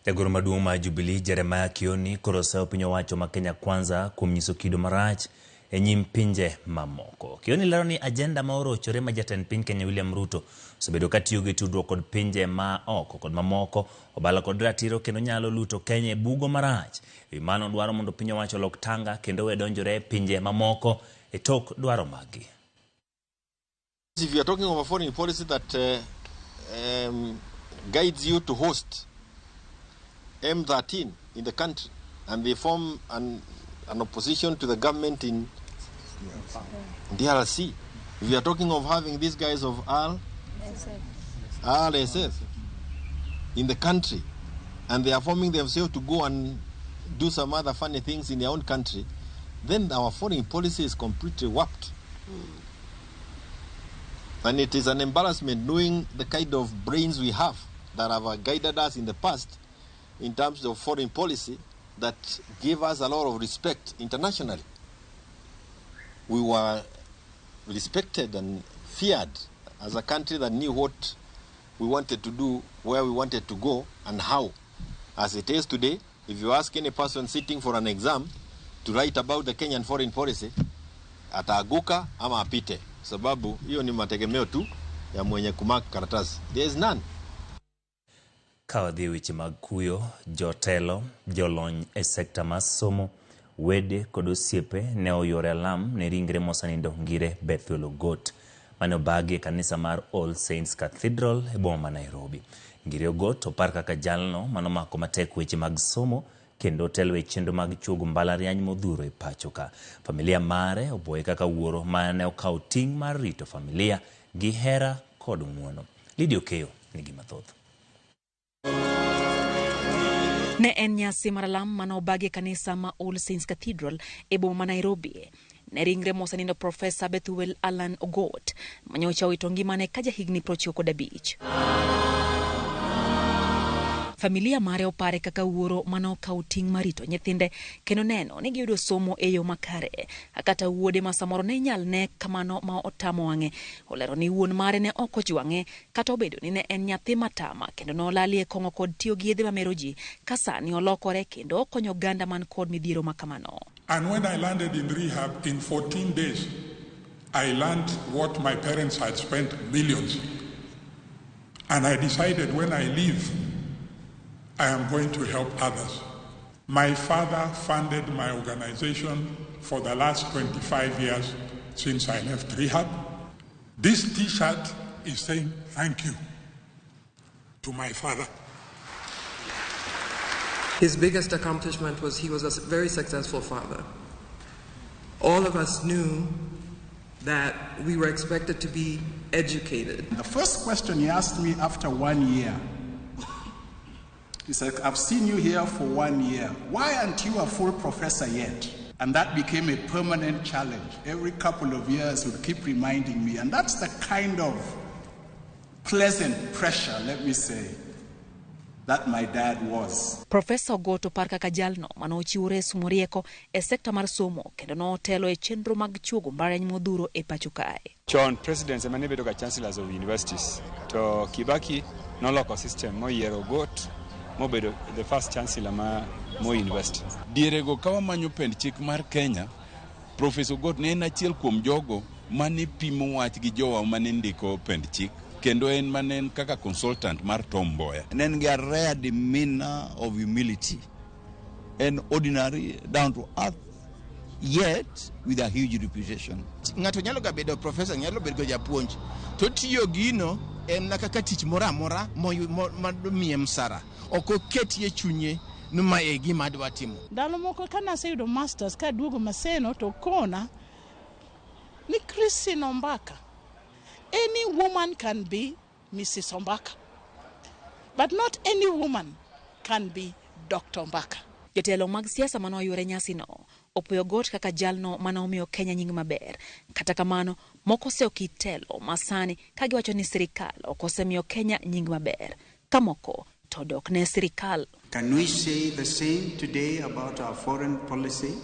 Jagoro maduong' mar Jubilee Jeremiah Kioni koro oseyo piny owacho ma Kenya Kwanza kuom nyiso kido marach e nyim pinje mamoko. Kioni lero ni ajenda ma orochore ma jatend piny Kenya William Ruto osebedo ka tiyo gi tudruok kod pinje ma oko kod mamoko obalo kod ratiro kendo nyalo luto Kenya e bugo marach. E wi mano dwaro mondo piny owacho olok tanga kendo we donjore e pinje mamoko e tok dwaro maggi. If you are talking of a foreign policy that guides you to host M13 in the country and they form an opposition to the government in DRC. If you are talking of having these guys of RSF in the country and they are forming themselves to go and do some other funny things in their own country, then our foreign policy is completely warped. And it is an embarrassment knowing the kind of brains we have that have guided us in the past in terms of foreign policy that gave us a lot of respect internationally. We were respected and feared as a country that knew what we wanted to do, where we wanted to go, and how. As it is today, if you ask any person sitting for an exam to write about the Kenyan foreign policy, ataaguka ama apite, sababu hiyo ni mategemeo tu ya mwenye kumark karatasi. There is none. Ka wadhi e weche mag kuyo, jotelo, jolony e sekta mar somo, wede kod osiepe ne oyuore alam ne ringre mosenindo Ngire Bethuel Ogot mane obagi e kanisa mar All Saints Cathedral e boma ma Nairobi. Ngire Ogot opar kaka jalno manomako matek weche mag somo kendo otelo e chenro mag chuogo mbalariany modhuro e pacho ka. Familia mare oboye kaka wuoro mane okawo ting' mar rito familia gi hera kod ng'uono. Lydia Okeyo nigi mathoth. Ne en nyasi mar alam mane obagi e kanisa ma All Saints Cathedral e boma ma Nairobi. Ne ringre mosenindo Profesa Bethuel Alan Ogot manyocha owito ngimane ka jahigni 95. Familia mare opare kaka wuoro mane okawo ting' mar rito nyithinde kendo neno ni giyudo somo e yo makare. Kata wuode ma samoro ne inyal ne kamano ma otamo wang'e. Olero ni wuon mare ne ok ojwang'e kata obedo ni ne en nyathi matama kendo nolalie kong'o kod tiyo gi yedhe mamero ji ka sani olokore kendo okonyo oganda man kod midhiero ma kamano. And when I landed in rehab in 14 days, I learned what my parents had spent millions. And I decided when I leave, I am going to help others. My father funded my organization for the last 25 years since I left rehab. This T-shirt is saying thank you to my father. His biggest accomplishment was he was a very successful father. All of us knew that we were expected to be educated. The first question he asked me after 1 year, he said, I've seen you here for 1 year. Why aren't you a full professor yet? And that became a permanent challenge. Every couple of years he would keep reminding me. And that's the kind of pleasant pressure, let me say, that my dad was. Professor Ogot opar kaka jalno mane ochiwore somo rieko e sekta mar somo kendo notelo e chenro mag chuogo mbalariany modhuro e pacho kae. Chon presidents ema ne bedo ga chancellors of universities, to Kibaki noloko system moyiero Ogot mobedo the first chancellor ma Moi University. Dierego ka wamanyo pend chik mar Kenya, Professor Ogot ne en achiel kuom jogo mane pimo wach gi jowa mane ndiko pend chik, kendo en mane en kaka consultant mar Tom Mboya. Ne en gi a rare demeanor of humility, and ordinary, down to earth, yet with a huge reputation. Ng'ato nyalo ga bedo professor, nyalo bedo japuonj, to tiyo gino en na kaka tich moro amora ma miye msara. Ok oketie chunye ni ma e gima adwa timo. Ndalo moko kane aseyudo masters kaduogo Maseno to kona ni Christine Ombaka, any woman can be Mrs. Ombaka, but not any woman can be Dr. Ombaka. Jotelo mag siasa mane oyuore nyasino opuoyo Ogot kaka jalno mane omiyo Kenya nying maber. Kata kamano, moko oseyo kit telo masani ka giwacho ni sirikal ok osemiyo Kenya nying maber. Ka moko to dok ne sirikal. Can we say the same today about our foreign policy,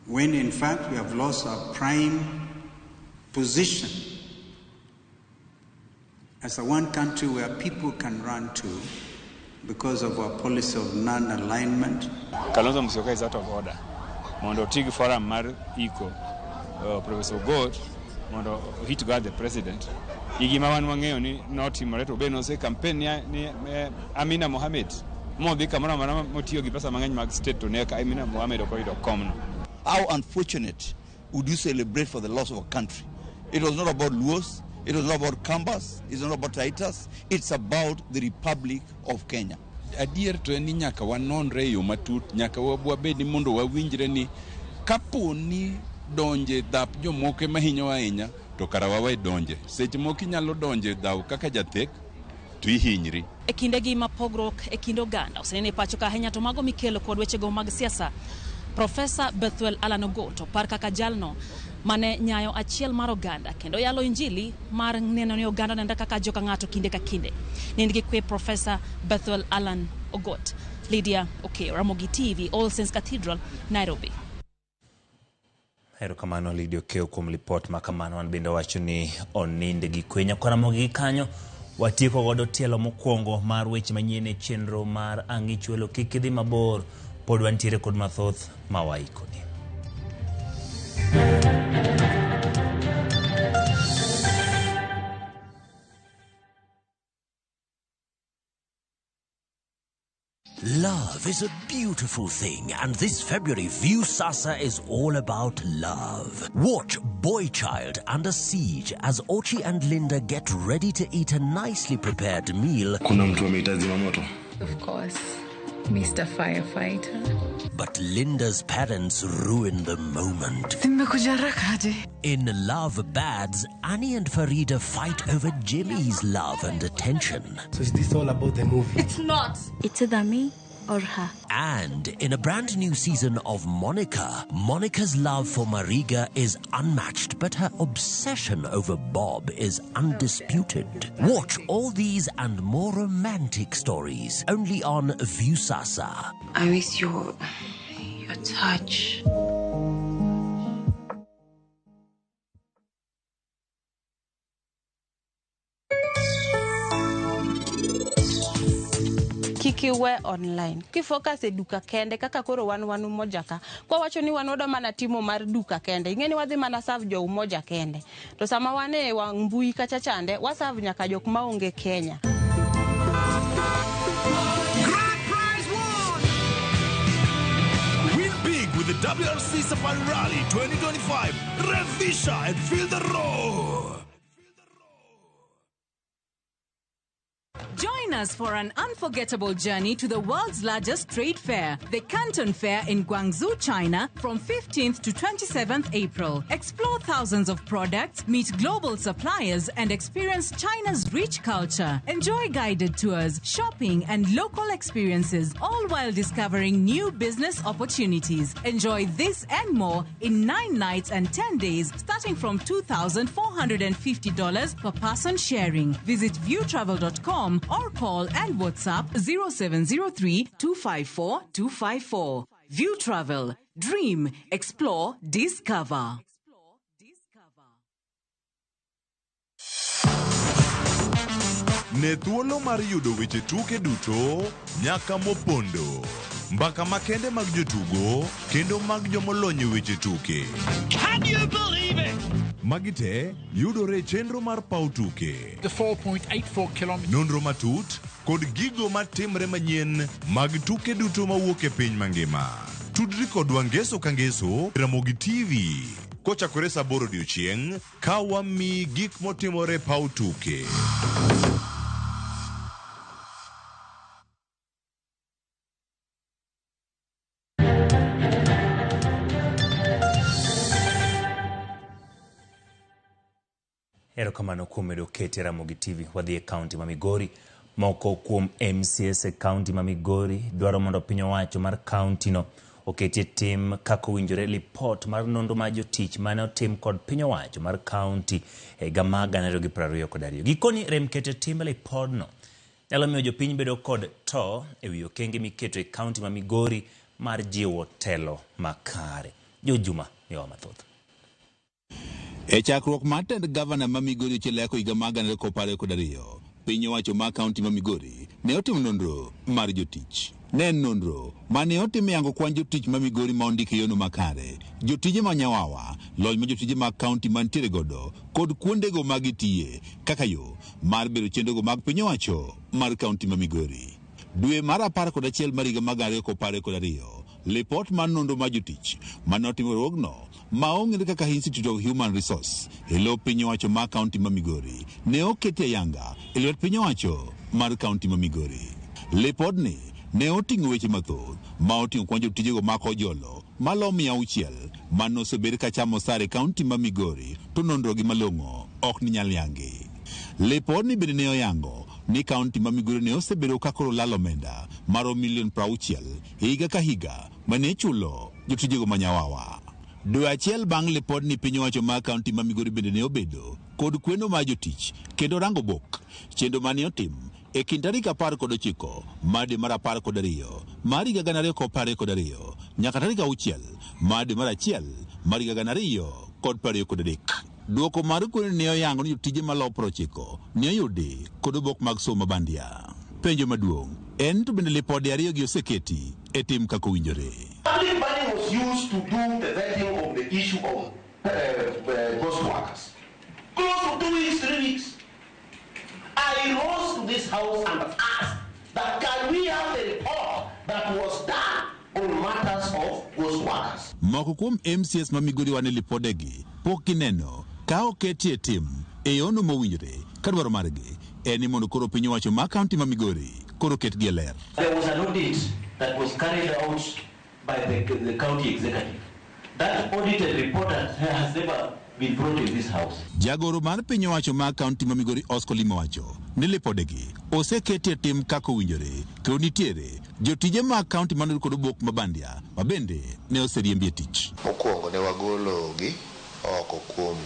when in fact we have lost our prime position as the one country where people can run to because of our policy of non-alignment? Kalonzo Musyoka is out of order. Mondo oti gi forum mar iko Professor Ogot mondo hit guard the president. Gi gima wan wang'eyo ni notimore to be nose campaign ni Amina Mohamed modhi kamoro amora motiyo gi pesa mang'eny mag state to ne Amina Mohamed ok oyudo komno. How unfortunate would you celebrate for the loss of a country? It was not about Luos, it was not about Kambas, it's not about Taitas, it's about the Republic of Kenya. Adier to en ni nyaka wanonre e yo matut, nyaka wabed ni mondo wawinjre ni kapo ni donje dhap jomoko ema hinyowa ahinya, to kara wawe donje. Seche moko inyalo donje dhaw kaka jathek to ihinyri. E kindegi ma pogruok e kind oganda oseneno e pacho ka ahinya to mago mikelo kod wechego mag siasa, Profesa Bethwel Allan Ogot opar kaka jalno mane nyayo achiel mar oganda kendo yalo injili mar neno ni oganda onenre kaka joka ng'ato kinde ka kinde. Nind gi kwe Profesa Bethwel Allan Ogot. Lydia Okeyo, Ramogi TV, All Saints Cathedral, Nairobi. Erokamano Lydia Okeyo kuom lipot ma kamano. An bende wacho ni onind gi kwe. Nyakwa Ramogi gi kanyo watieko godo tielo mokwongo mar weche manyien e chenro mar Ang'ichwelo. Kik idhi mabor, pod wantiere kod mathoth ma waikoni. Love is a beautiful thing, and this February, Viusasa is all about love. Watch Boy Child Under Siege as Ochi and Linda get ready to eat a nicely prepared meal. Kuna mtu amehitaji moto. Of course, Mr. Firefighter. But Linda's parents ruin the moment. Nimekuja haraka aje? In Love Bads, Annie and Farida fight over Jimmy's love and attention. So is this all about the movie? It's not. It's either me or her. And in a brand new season of Monica, Monica's love for Mariga is unmatched, but her obsession over Bob is undisputed. Watch all these and more romantic stories only on Viusasa. I miss your touch. Kik iwe online. Kifocus e duka kende kaka koro wan Umoja ka. Kwa wacho ni wan wadwa mana timo mar duka kende. Ing'e ni wadhi mana serve jo Umoja kende. To sama wan e wang' mbui kacha chande, waserve nyaka jok maonge Kenya. Grand prize won! Win big with the WRC Safari Rally 2025. Revisha and feel the roar. Join us for an unforgettable journey to the world's largest trade fair, the Canton Fair in Guangzhou, China, from 15th to 27th April. Explore thousands of products, meet global suppliers, and experience China's rich culture. Enjoy guided tours, shopping, and local experiences, all while discovering new business opportunities. Enjoy this and more in 9 nights and 10 days, starting from $2,450 per person sharing. Visit viewtravel.com or call and WhatsApp 0703 254 254. View Travel. Dream, explore, discover. Ne thuolo mar yudo weche tuke duto nyaka mopondo, mbaka makende mag jotugo kendo mag jomolony e weche tuke. Can you believe it? Magi te yudore e chenro mar paw tuke. The 4.84 kilometers. Nonro matut kod gigo matimre manyien mag tuke duto mawuok e piny mangima. Tudri kodwa ngeso ka ngeso Ramogi TV kochakore saa 8 odiochieng' ka wamiyi gik motimore e paw tuke. Erokamano kuom medo kete Ramogi TV. Wadhi e kaunti ma Migori. Moko kuom MCAs e kaunti ma Migori dwaro mondo piny owacho mar kaunti no oketie tim kaka owinjore lipot mar nonro mar jotich mane otim kod piny owacho mar kaunti e higa mar 2022. Gikoni rem kete tim lipodno nyalo miyo jopiny bedo kod to ewi okenge miketo e kaunti ma Migori mar jiwo telo makare. George Juma miyowa mathoth. E chakruok mar tend gavana ma Migori Ochieng Ayako higa mar 2022, piny owacho mar kaunti ma Migori ne otimo nonro mar jotich. Ne en nonro ma ne otim e yango kwan jotich ma Migori ma ondiki e yono makare, jotije ma nyawawa, lony ma jotije mag kaunti mantiere godo kod kuondego ma gitiye kaka yo mar bero chenrogo mag piny owacho mar kaunti ma Migori. Dwe mar 11 mar higa mar 2022, lipot mar nonro mar jotich mane otim e riwruogno ma ong'ere kaka Institute of Human Resource e lo piny owacho mar kaunti ma Migori ne oketi ayanga e lwet piny owacho mar kaunti ma Migori. Lipodni ne oting'o weche mathoth ma oting'o kwan jotijego ma kojolo malo 600 mane osebed ka chamo osara e kaunti ma Migori to nonrogi malong'o ok ni nyal yangi. Lipodni bende ne oyango ni kaunti ma Migori ne osebedo ka koro lalo omenda maromo milion 60 higa ka higa mane ichulo jotijego ma nyawawa. Dwe achiel bang' lipodni piny owacho mar kaunti ma Migori bende ne obedo kod kweno mar jotich kendo rango bok chenro mane otim e kind tarik 19 mar dwe mar 12 mar higa 2022 nyaka tarik 6 mar dwe mar 1 mar higa 2023. Dwoko mar kweno ne oyango ni jotije malowo 90 ne oyudi kod obok mag somo mabandia. Penjo maduong' en to bende lipode ariyogi oseketi e tim kaka owinjore. Public money was used to do the vetting of the issue of ghost workers. Close to 2 weeks, 3 weeks. I rose to this house and asked that can we have the report that was done on matters of ghost workers. Moko kuom MCAs ma Migori wane lipodegi pok gineno ka oketi e tim e yono mowinjore ka dwaro margi en ni mondo koro piny owacho mar kaunti ma Migori koro ketgi e ler. There was an audit that was carried out by the county executive. That audited report has never been brought in this house. Jagoro mar piny owacho mar kaunti ma Migori Oscar Olima wacho ni lipodegi oseketi e tim kaka owinjore kendo nitiere jotije mag kaunti manoyud kod obok mabandia ma bende ne oseriembi e tich. Mokwongo ne wagologi oko kuom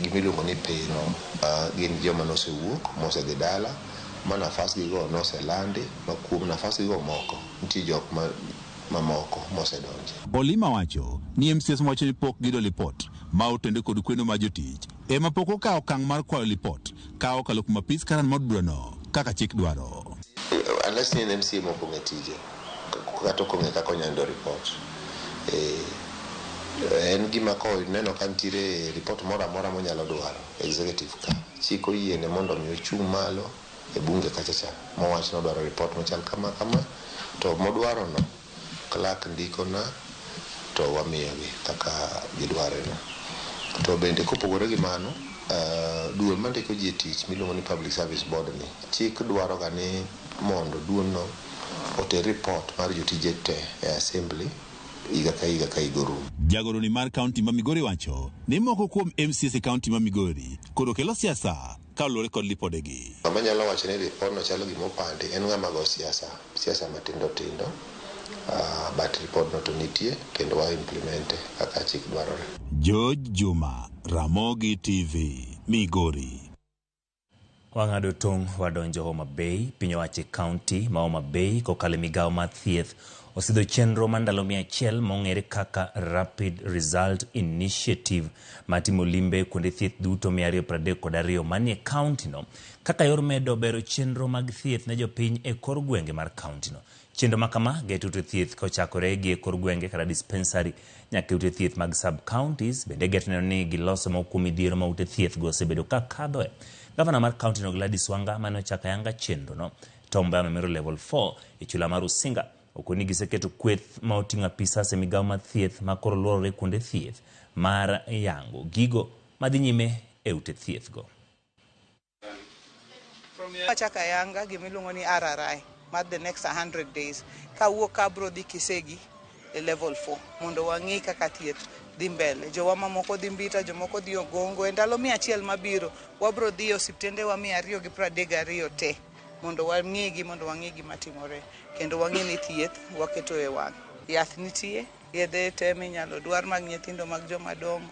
gimiluongo ni payroll. Gin joma nosewuok mosedhi dala ma nafas gigo noselandi ma kuom nafas gigo moko nitie jok mamoko mosedonje. Olima wacho ni MCAs wacho ni pok giyudo lipot ma otende kod kweno mar jotich ema pok okawo okang' mar kwayo lipot ka okalo kuom apis karan mar od burano kaka chik dwaro. Unless ni en MCA mok ong'e tije kata ok ong'e kaka onyalo yudo report. En gima koneno ka nitiere report moro amora monyalo dwaro executive ka chik oyiene mondo mi ochung' malo e bunge kacha cha mowach ni odwaro report machal kama kama to modwaro no clerk ndikona to wamiyogi kaka gidware no. To bende kopogore gi mano, duol mandiko ji e tich miluongo ni Public Service Board ni chik dwaro ga ni mondo duol no oter report mar jotije te e assembly higa ka higa ka higa orumo. Jagoro ni mar kaunti ma Migori wacho ni moko kuom MCAs e kaunti ma Migori koro kelo siasa kaluwore kod lipodegi. Ng'ama nyalo wacho ni report no chalo gima opandi en ng'ama go siasa, siasa matindo tindo. But report no to nitie kendo wa implemente kaka chik dwarore. George Juma, Ramogi TV, Migori. Wang'ado tong' wadonjo Homa Bay, piny owacho e kaunti ma Homa Bay kokalo e migawo mar thieth osidho chenro mar ndalo 100 mong'ere kaka Rapid Result Initiative matimo limbe kuonde thieth duto 232 manie kaunti no kaka yor medo bero chenro mag thieth ne jopiny e kor gwenge mar kaunti no. Chenro ma kama geto ute thieth kochakore gi e kor gwenge kata dispensary nyaka ute thieth mag sub counties bende geto neno ni giloso moko kuom midhiero ma ute thieth go osebedo ka kadhoe. Gavana mar kaunti no Gladys Wanga mane ochako ayanga chenro no Tom Mboya Memorial Level 4 e chula mar Usinga okoni giseketo kweth ma oting'o apisas e migawo mar thieth ma koro luorore kuonde thieth mar yango gigo madhi nyime e ute thieth go. Wachako ayanga gimiluongo ni RRI mar the next 100 days. Kawuok ka abro dhi Kisegi e level 4 mondo wang'i kaka thieth dhi mbele. Jowa mamoko dhi Mbita, jomoko dhi Ogongo. E ndalo 100 mabiro, wabro dhi e osiptendewa 232 te mondo wang'igi, mondo wang'i gima timore kendo wang'i ni thieth waketo e wang'. Yath nitie, yedhe te minyalo dwar mag nyithindo mag joma dongo.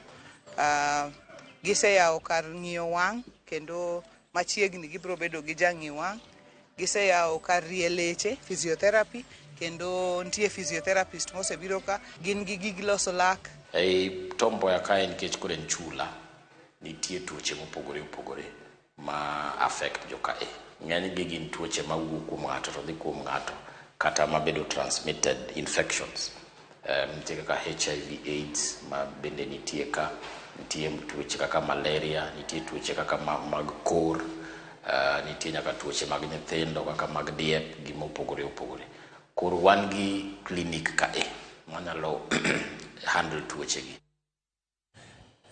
Giseyawo kar ng'iyo wang' kendo Machiegni gibiro bedo gi jang'i wang'. Giseyawo kar rie leche, physiotherapy, kendo nitie physiotherapist mosebiro ka. Gin gi gig loso lak. Ei Tom Mboya kae nikech koro en chula, nitie tuoche mopogore opogore ma affect jokae. Ng'enygi gin tuoche mawuok kuom ng'ato to dhi kuom ng'ato kata mabedo transmitted infections. Nitie kaka HIV AIDS ma bende nitie ka, nitie tuoche kaka malaria, nitie tuoche kaka mag kor, nitie nyaka tuoche mag nyithindo kaka mag diep gi mopogore opogore. Koro wan gi clinic kae manyalo handle tuoche gi.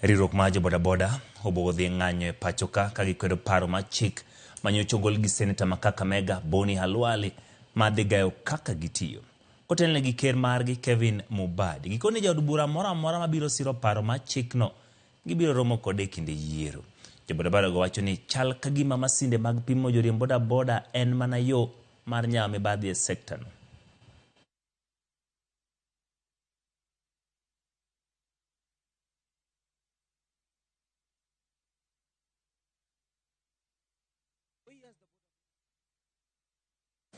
Riwruok mar jo bodaboda obuogo dhi ng'anyo e pacho ka ka gikwedo paro mar chik manyocha ogol gi seneta ma Kakamega Boni Khalwale mar dhi gayo kaka gitiyo. Kotelne gi ker margi Kevin Mubadi. Gikone jaod bura moro amora mabiro siro paro mar chikno gibiro romo kode e kinde yiero. Jo bodaboda go wacho ni chal ka gima masinde mag pimo joriemb bodaboda en mana yo mar nyawo mibadhi e sekta no.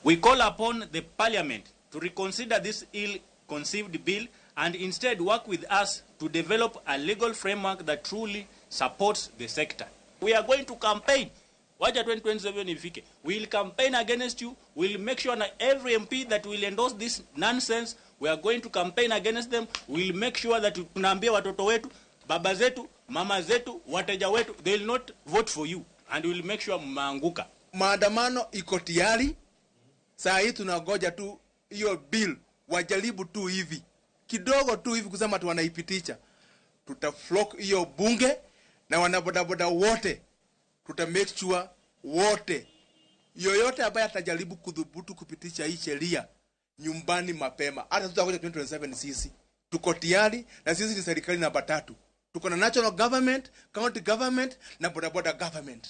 We call upon the Parliament to reconsider this ill-conceived bill and instead work with us to develop a legal framework that truly supports the sector. We are going to campaign. Wacha 2027 ifike. We will campaign against you. We will make sure that every MP that will endorse this nonsense, we are going to campaign against them. We will make sure that tunaambia watoto wetu, baba zetu, mama zetu, wateja wetu, they will not vote for you. And we will make sure mmeanguka. Maandamano iko tayari. Saa hii tunangoja tu hiyo bill wajaribu tu hivi kidogo tu hivi kusema tu wanaipitisha. Tutaflock hiyo bunge na wanabodaboda wote. Tuta make sure wote yoyote ambaye atajaribu kudhubutu kupitisha hii sheria nyumbani mapema. Hata tutakuja 2027 sisi tuko tayari, na sisi ni serikali namba 3. Tuko na national government, county government na bodaboda government.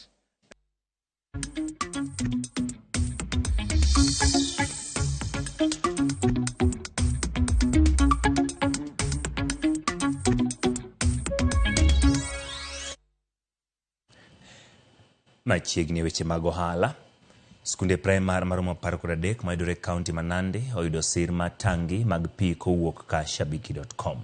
Machiegni weche mag ohala. Skunde primar maromo 13 mayudore e kaunti ma Nandi oyudo sir mar tangi mag pi kowuok ka Shabiki.com.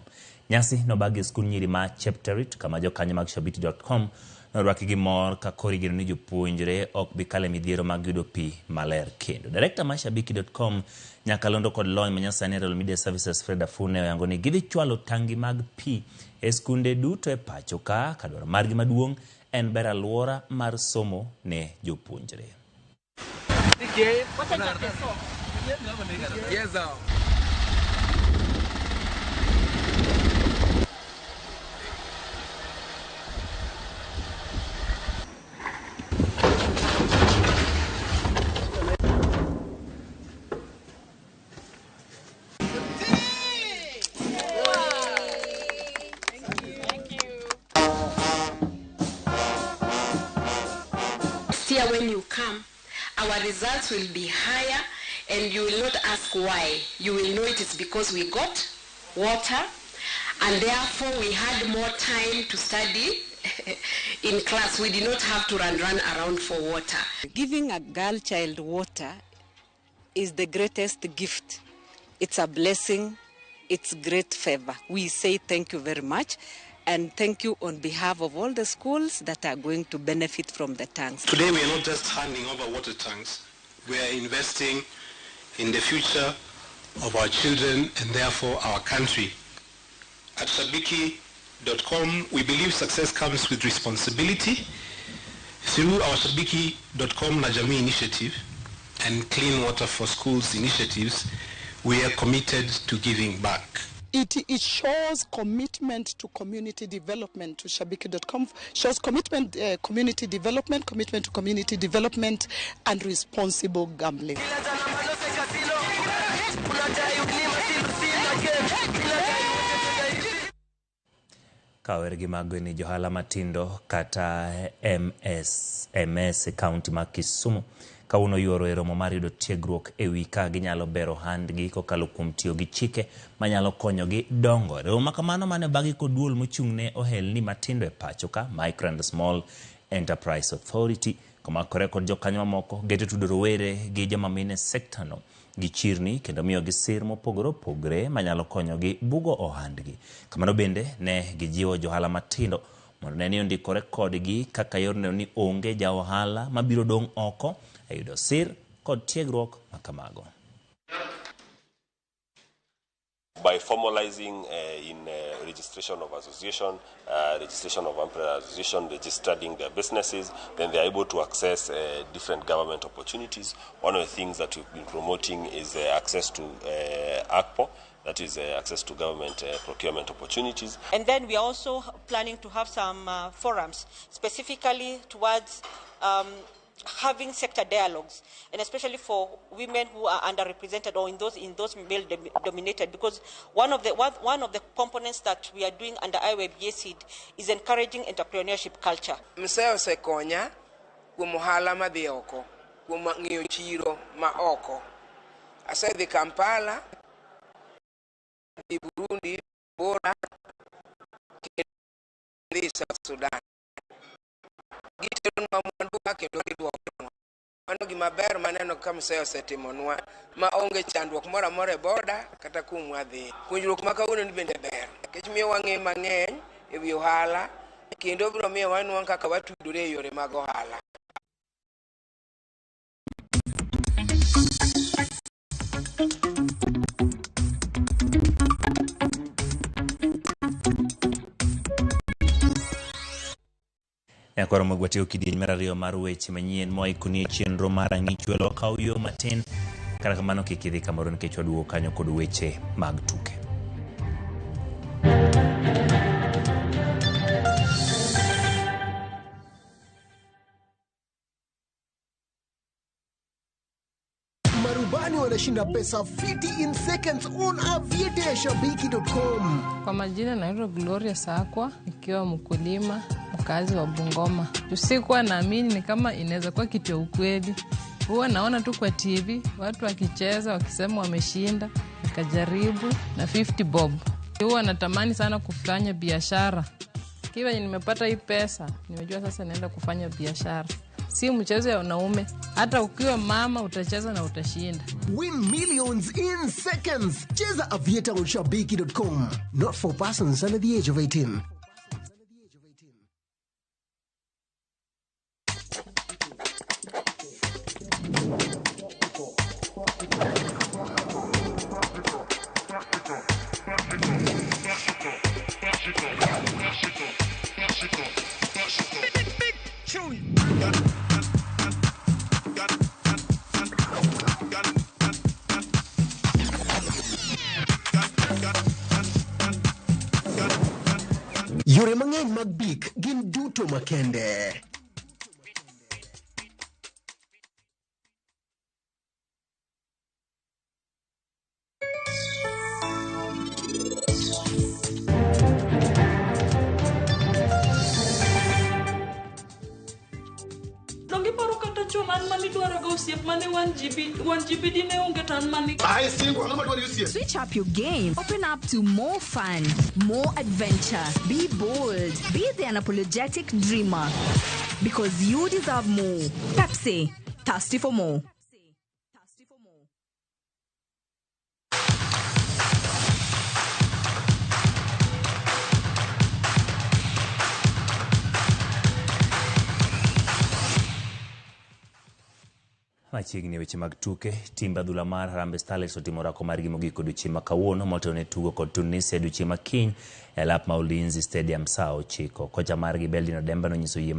Nyasi nobagi e skund nyiri ma Chepterit kama jokanyo mag Shabiki.com norwaki gi mor ka koro igeno ni jopuonjre ok bi kalo e midhiero mag yudo pi maler kendo. Direkta mar Shabiki.com nyakalondo kod lony manyasani e Royal Media Services Fred Afune oyango ni gidhi chwalo tangi mag pi e skunde duto e pacho ka dwaro margi maduong' en ber alwora mar somo ne jopuonjre. When you come, our results will be higher and you will not ask why. You will know it is because we got water and therefore we had more time to study in class. We did not have to run around for water. Giving a girl child water is the greatest gift. It's a blessing. It's great favor. We say thank you very much. And thank you on behalf of all the schools that are going to benefit from the tanks. Today we are not just handing over water tanks, we are investing in the future of our children and therefore our country. At Shabiki.com, we believe success comes with responsibility. Through our Shabiki.com Najami initiative and Clean Water for Schools initiatives, we are committed to giving back. It shows commitment to community development, to Shabiki.com, shows commitment, community development, commitment to community development and responsible gambling. Kawer gi mago ni johala matindo kata MS e kaunti ma Kisumu kawuono yuoro e romo mar yudo tiegruok e wi ka ginyalo bero handgi kokalo kuom tiyo gi chike manyalo konyogi dongo. Romo ma kamano mane obagi kod duol mochung' ne ohelni matindo e pacho ka, Micro and Small Enterprise Authority komakore kod jokanyo mamoko geto tudo rowere gi joma mine sektano gi chirni kendo miyogi sir mopogore opogore manyalo konyogi bugo ohandgi. Kamano bende ne gijiwo johala matindo mondo ne ni ondikore kodgi kaka yor neno ni onge ja ohala mabiro dong' oko e yudo sir kod tiegruok makamago. By formalizing in registration of association, registration of umbrella association, registering their businesses, then they are able to access different government opportunities. One of the things that we've been promoting is access to ACPO, that is access to government procurement opportunities. And then we are also planning to have some forums specifically towards having sector dialogues, and especially for women who are underrepresented or in those male dominated, because one of the components that we are doing under IYBA SEED is encouraging entrepreneurship culture. Mseo osekonya kuom ohala madhi oko, kuom ng'iyo chiro ma oko. Asedhi Kampala, dhi Burundi, Bora, kendo South Sudan. Giteronwa mwandu kendo giduokonwa. Mano gima ber maneno ka Mseo osetimonwa ma onge chandruok moro amora e boda kata kuma wadhi. Puonjruok ma kawuono ni bende ber nikech miyo wang'e mang'eny e wi ohala kendo biro miyo wanwang' kaka watudore e yore mag ohala. Nyakwaro Mogwatio kidieny mar ariyo mar weche manyien moa ikonie chenro mar ang'ich welo wakaw yo matin. Kata kamano kik idhi kamoro nikech waduogo kanyo kod weche mag tuke. Marubani wanashinda pesa fiti in seconds on aviateashabiki.com. Kwa majina naitwa Gloria Sakwa, nikiwa mkulima mkazi wa Bungoma. Sikuwa naamini ni kama inaweza kuwa kitu ya ukweli. Huwa naona tu kwa TV watu wakicheza wakisema wameshinda, nikajaribu na 50 bob. Huwa natamani sana kufanya biashara. Kiwa nimepata hii pesa, nimejua sasa naenda kufanya biashara. Si mchezo ya wanaume, hata ukiwa mama utacheza na utashinda. Win millions in seconds. Cheza Aviator on shabiki.com. Not for persons under the age of 18. Yore mang'eny mag bik gin duto makende. Donge iparo kata chon an manidwaroga osiep mane 1 GB dine onge to an mane. Switch up your game. Open up to more fun, more adventure. Be bold. Be the unapologetic dreamer. Because you deserve more. Pepsi. Thirsty for more. Machiegni weche mag tuke, timb adhula mar Harambee Starlets otimo orako margi mogik odiochieng' ma kawuono motelo ne tugo kod Tunisia odiochieng' ma kiny e lap ma Ulinzi Stadium saa 9. Kocha margi Beldin Odemba nonyiso yie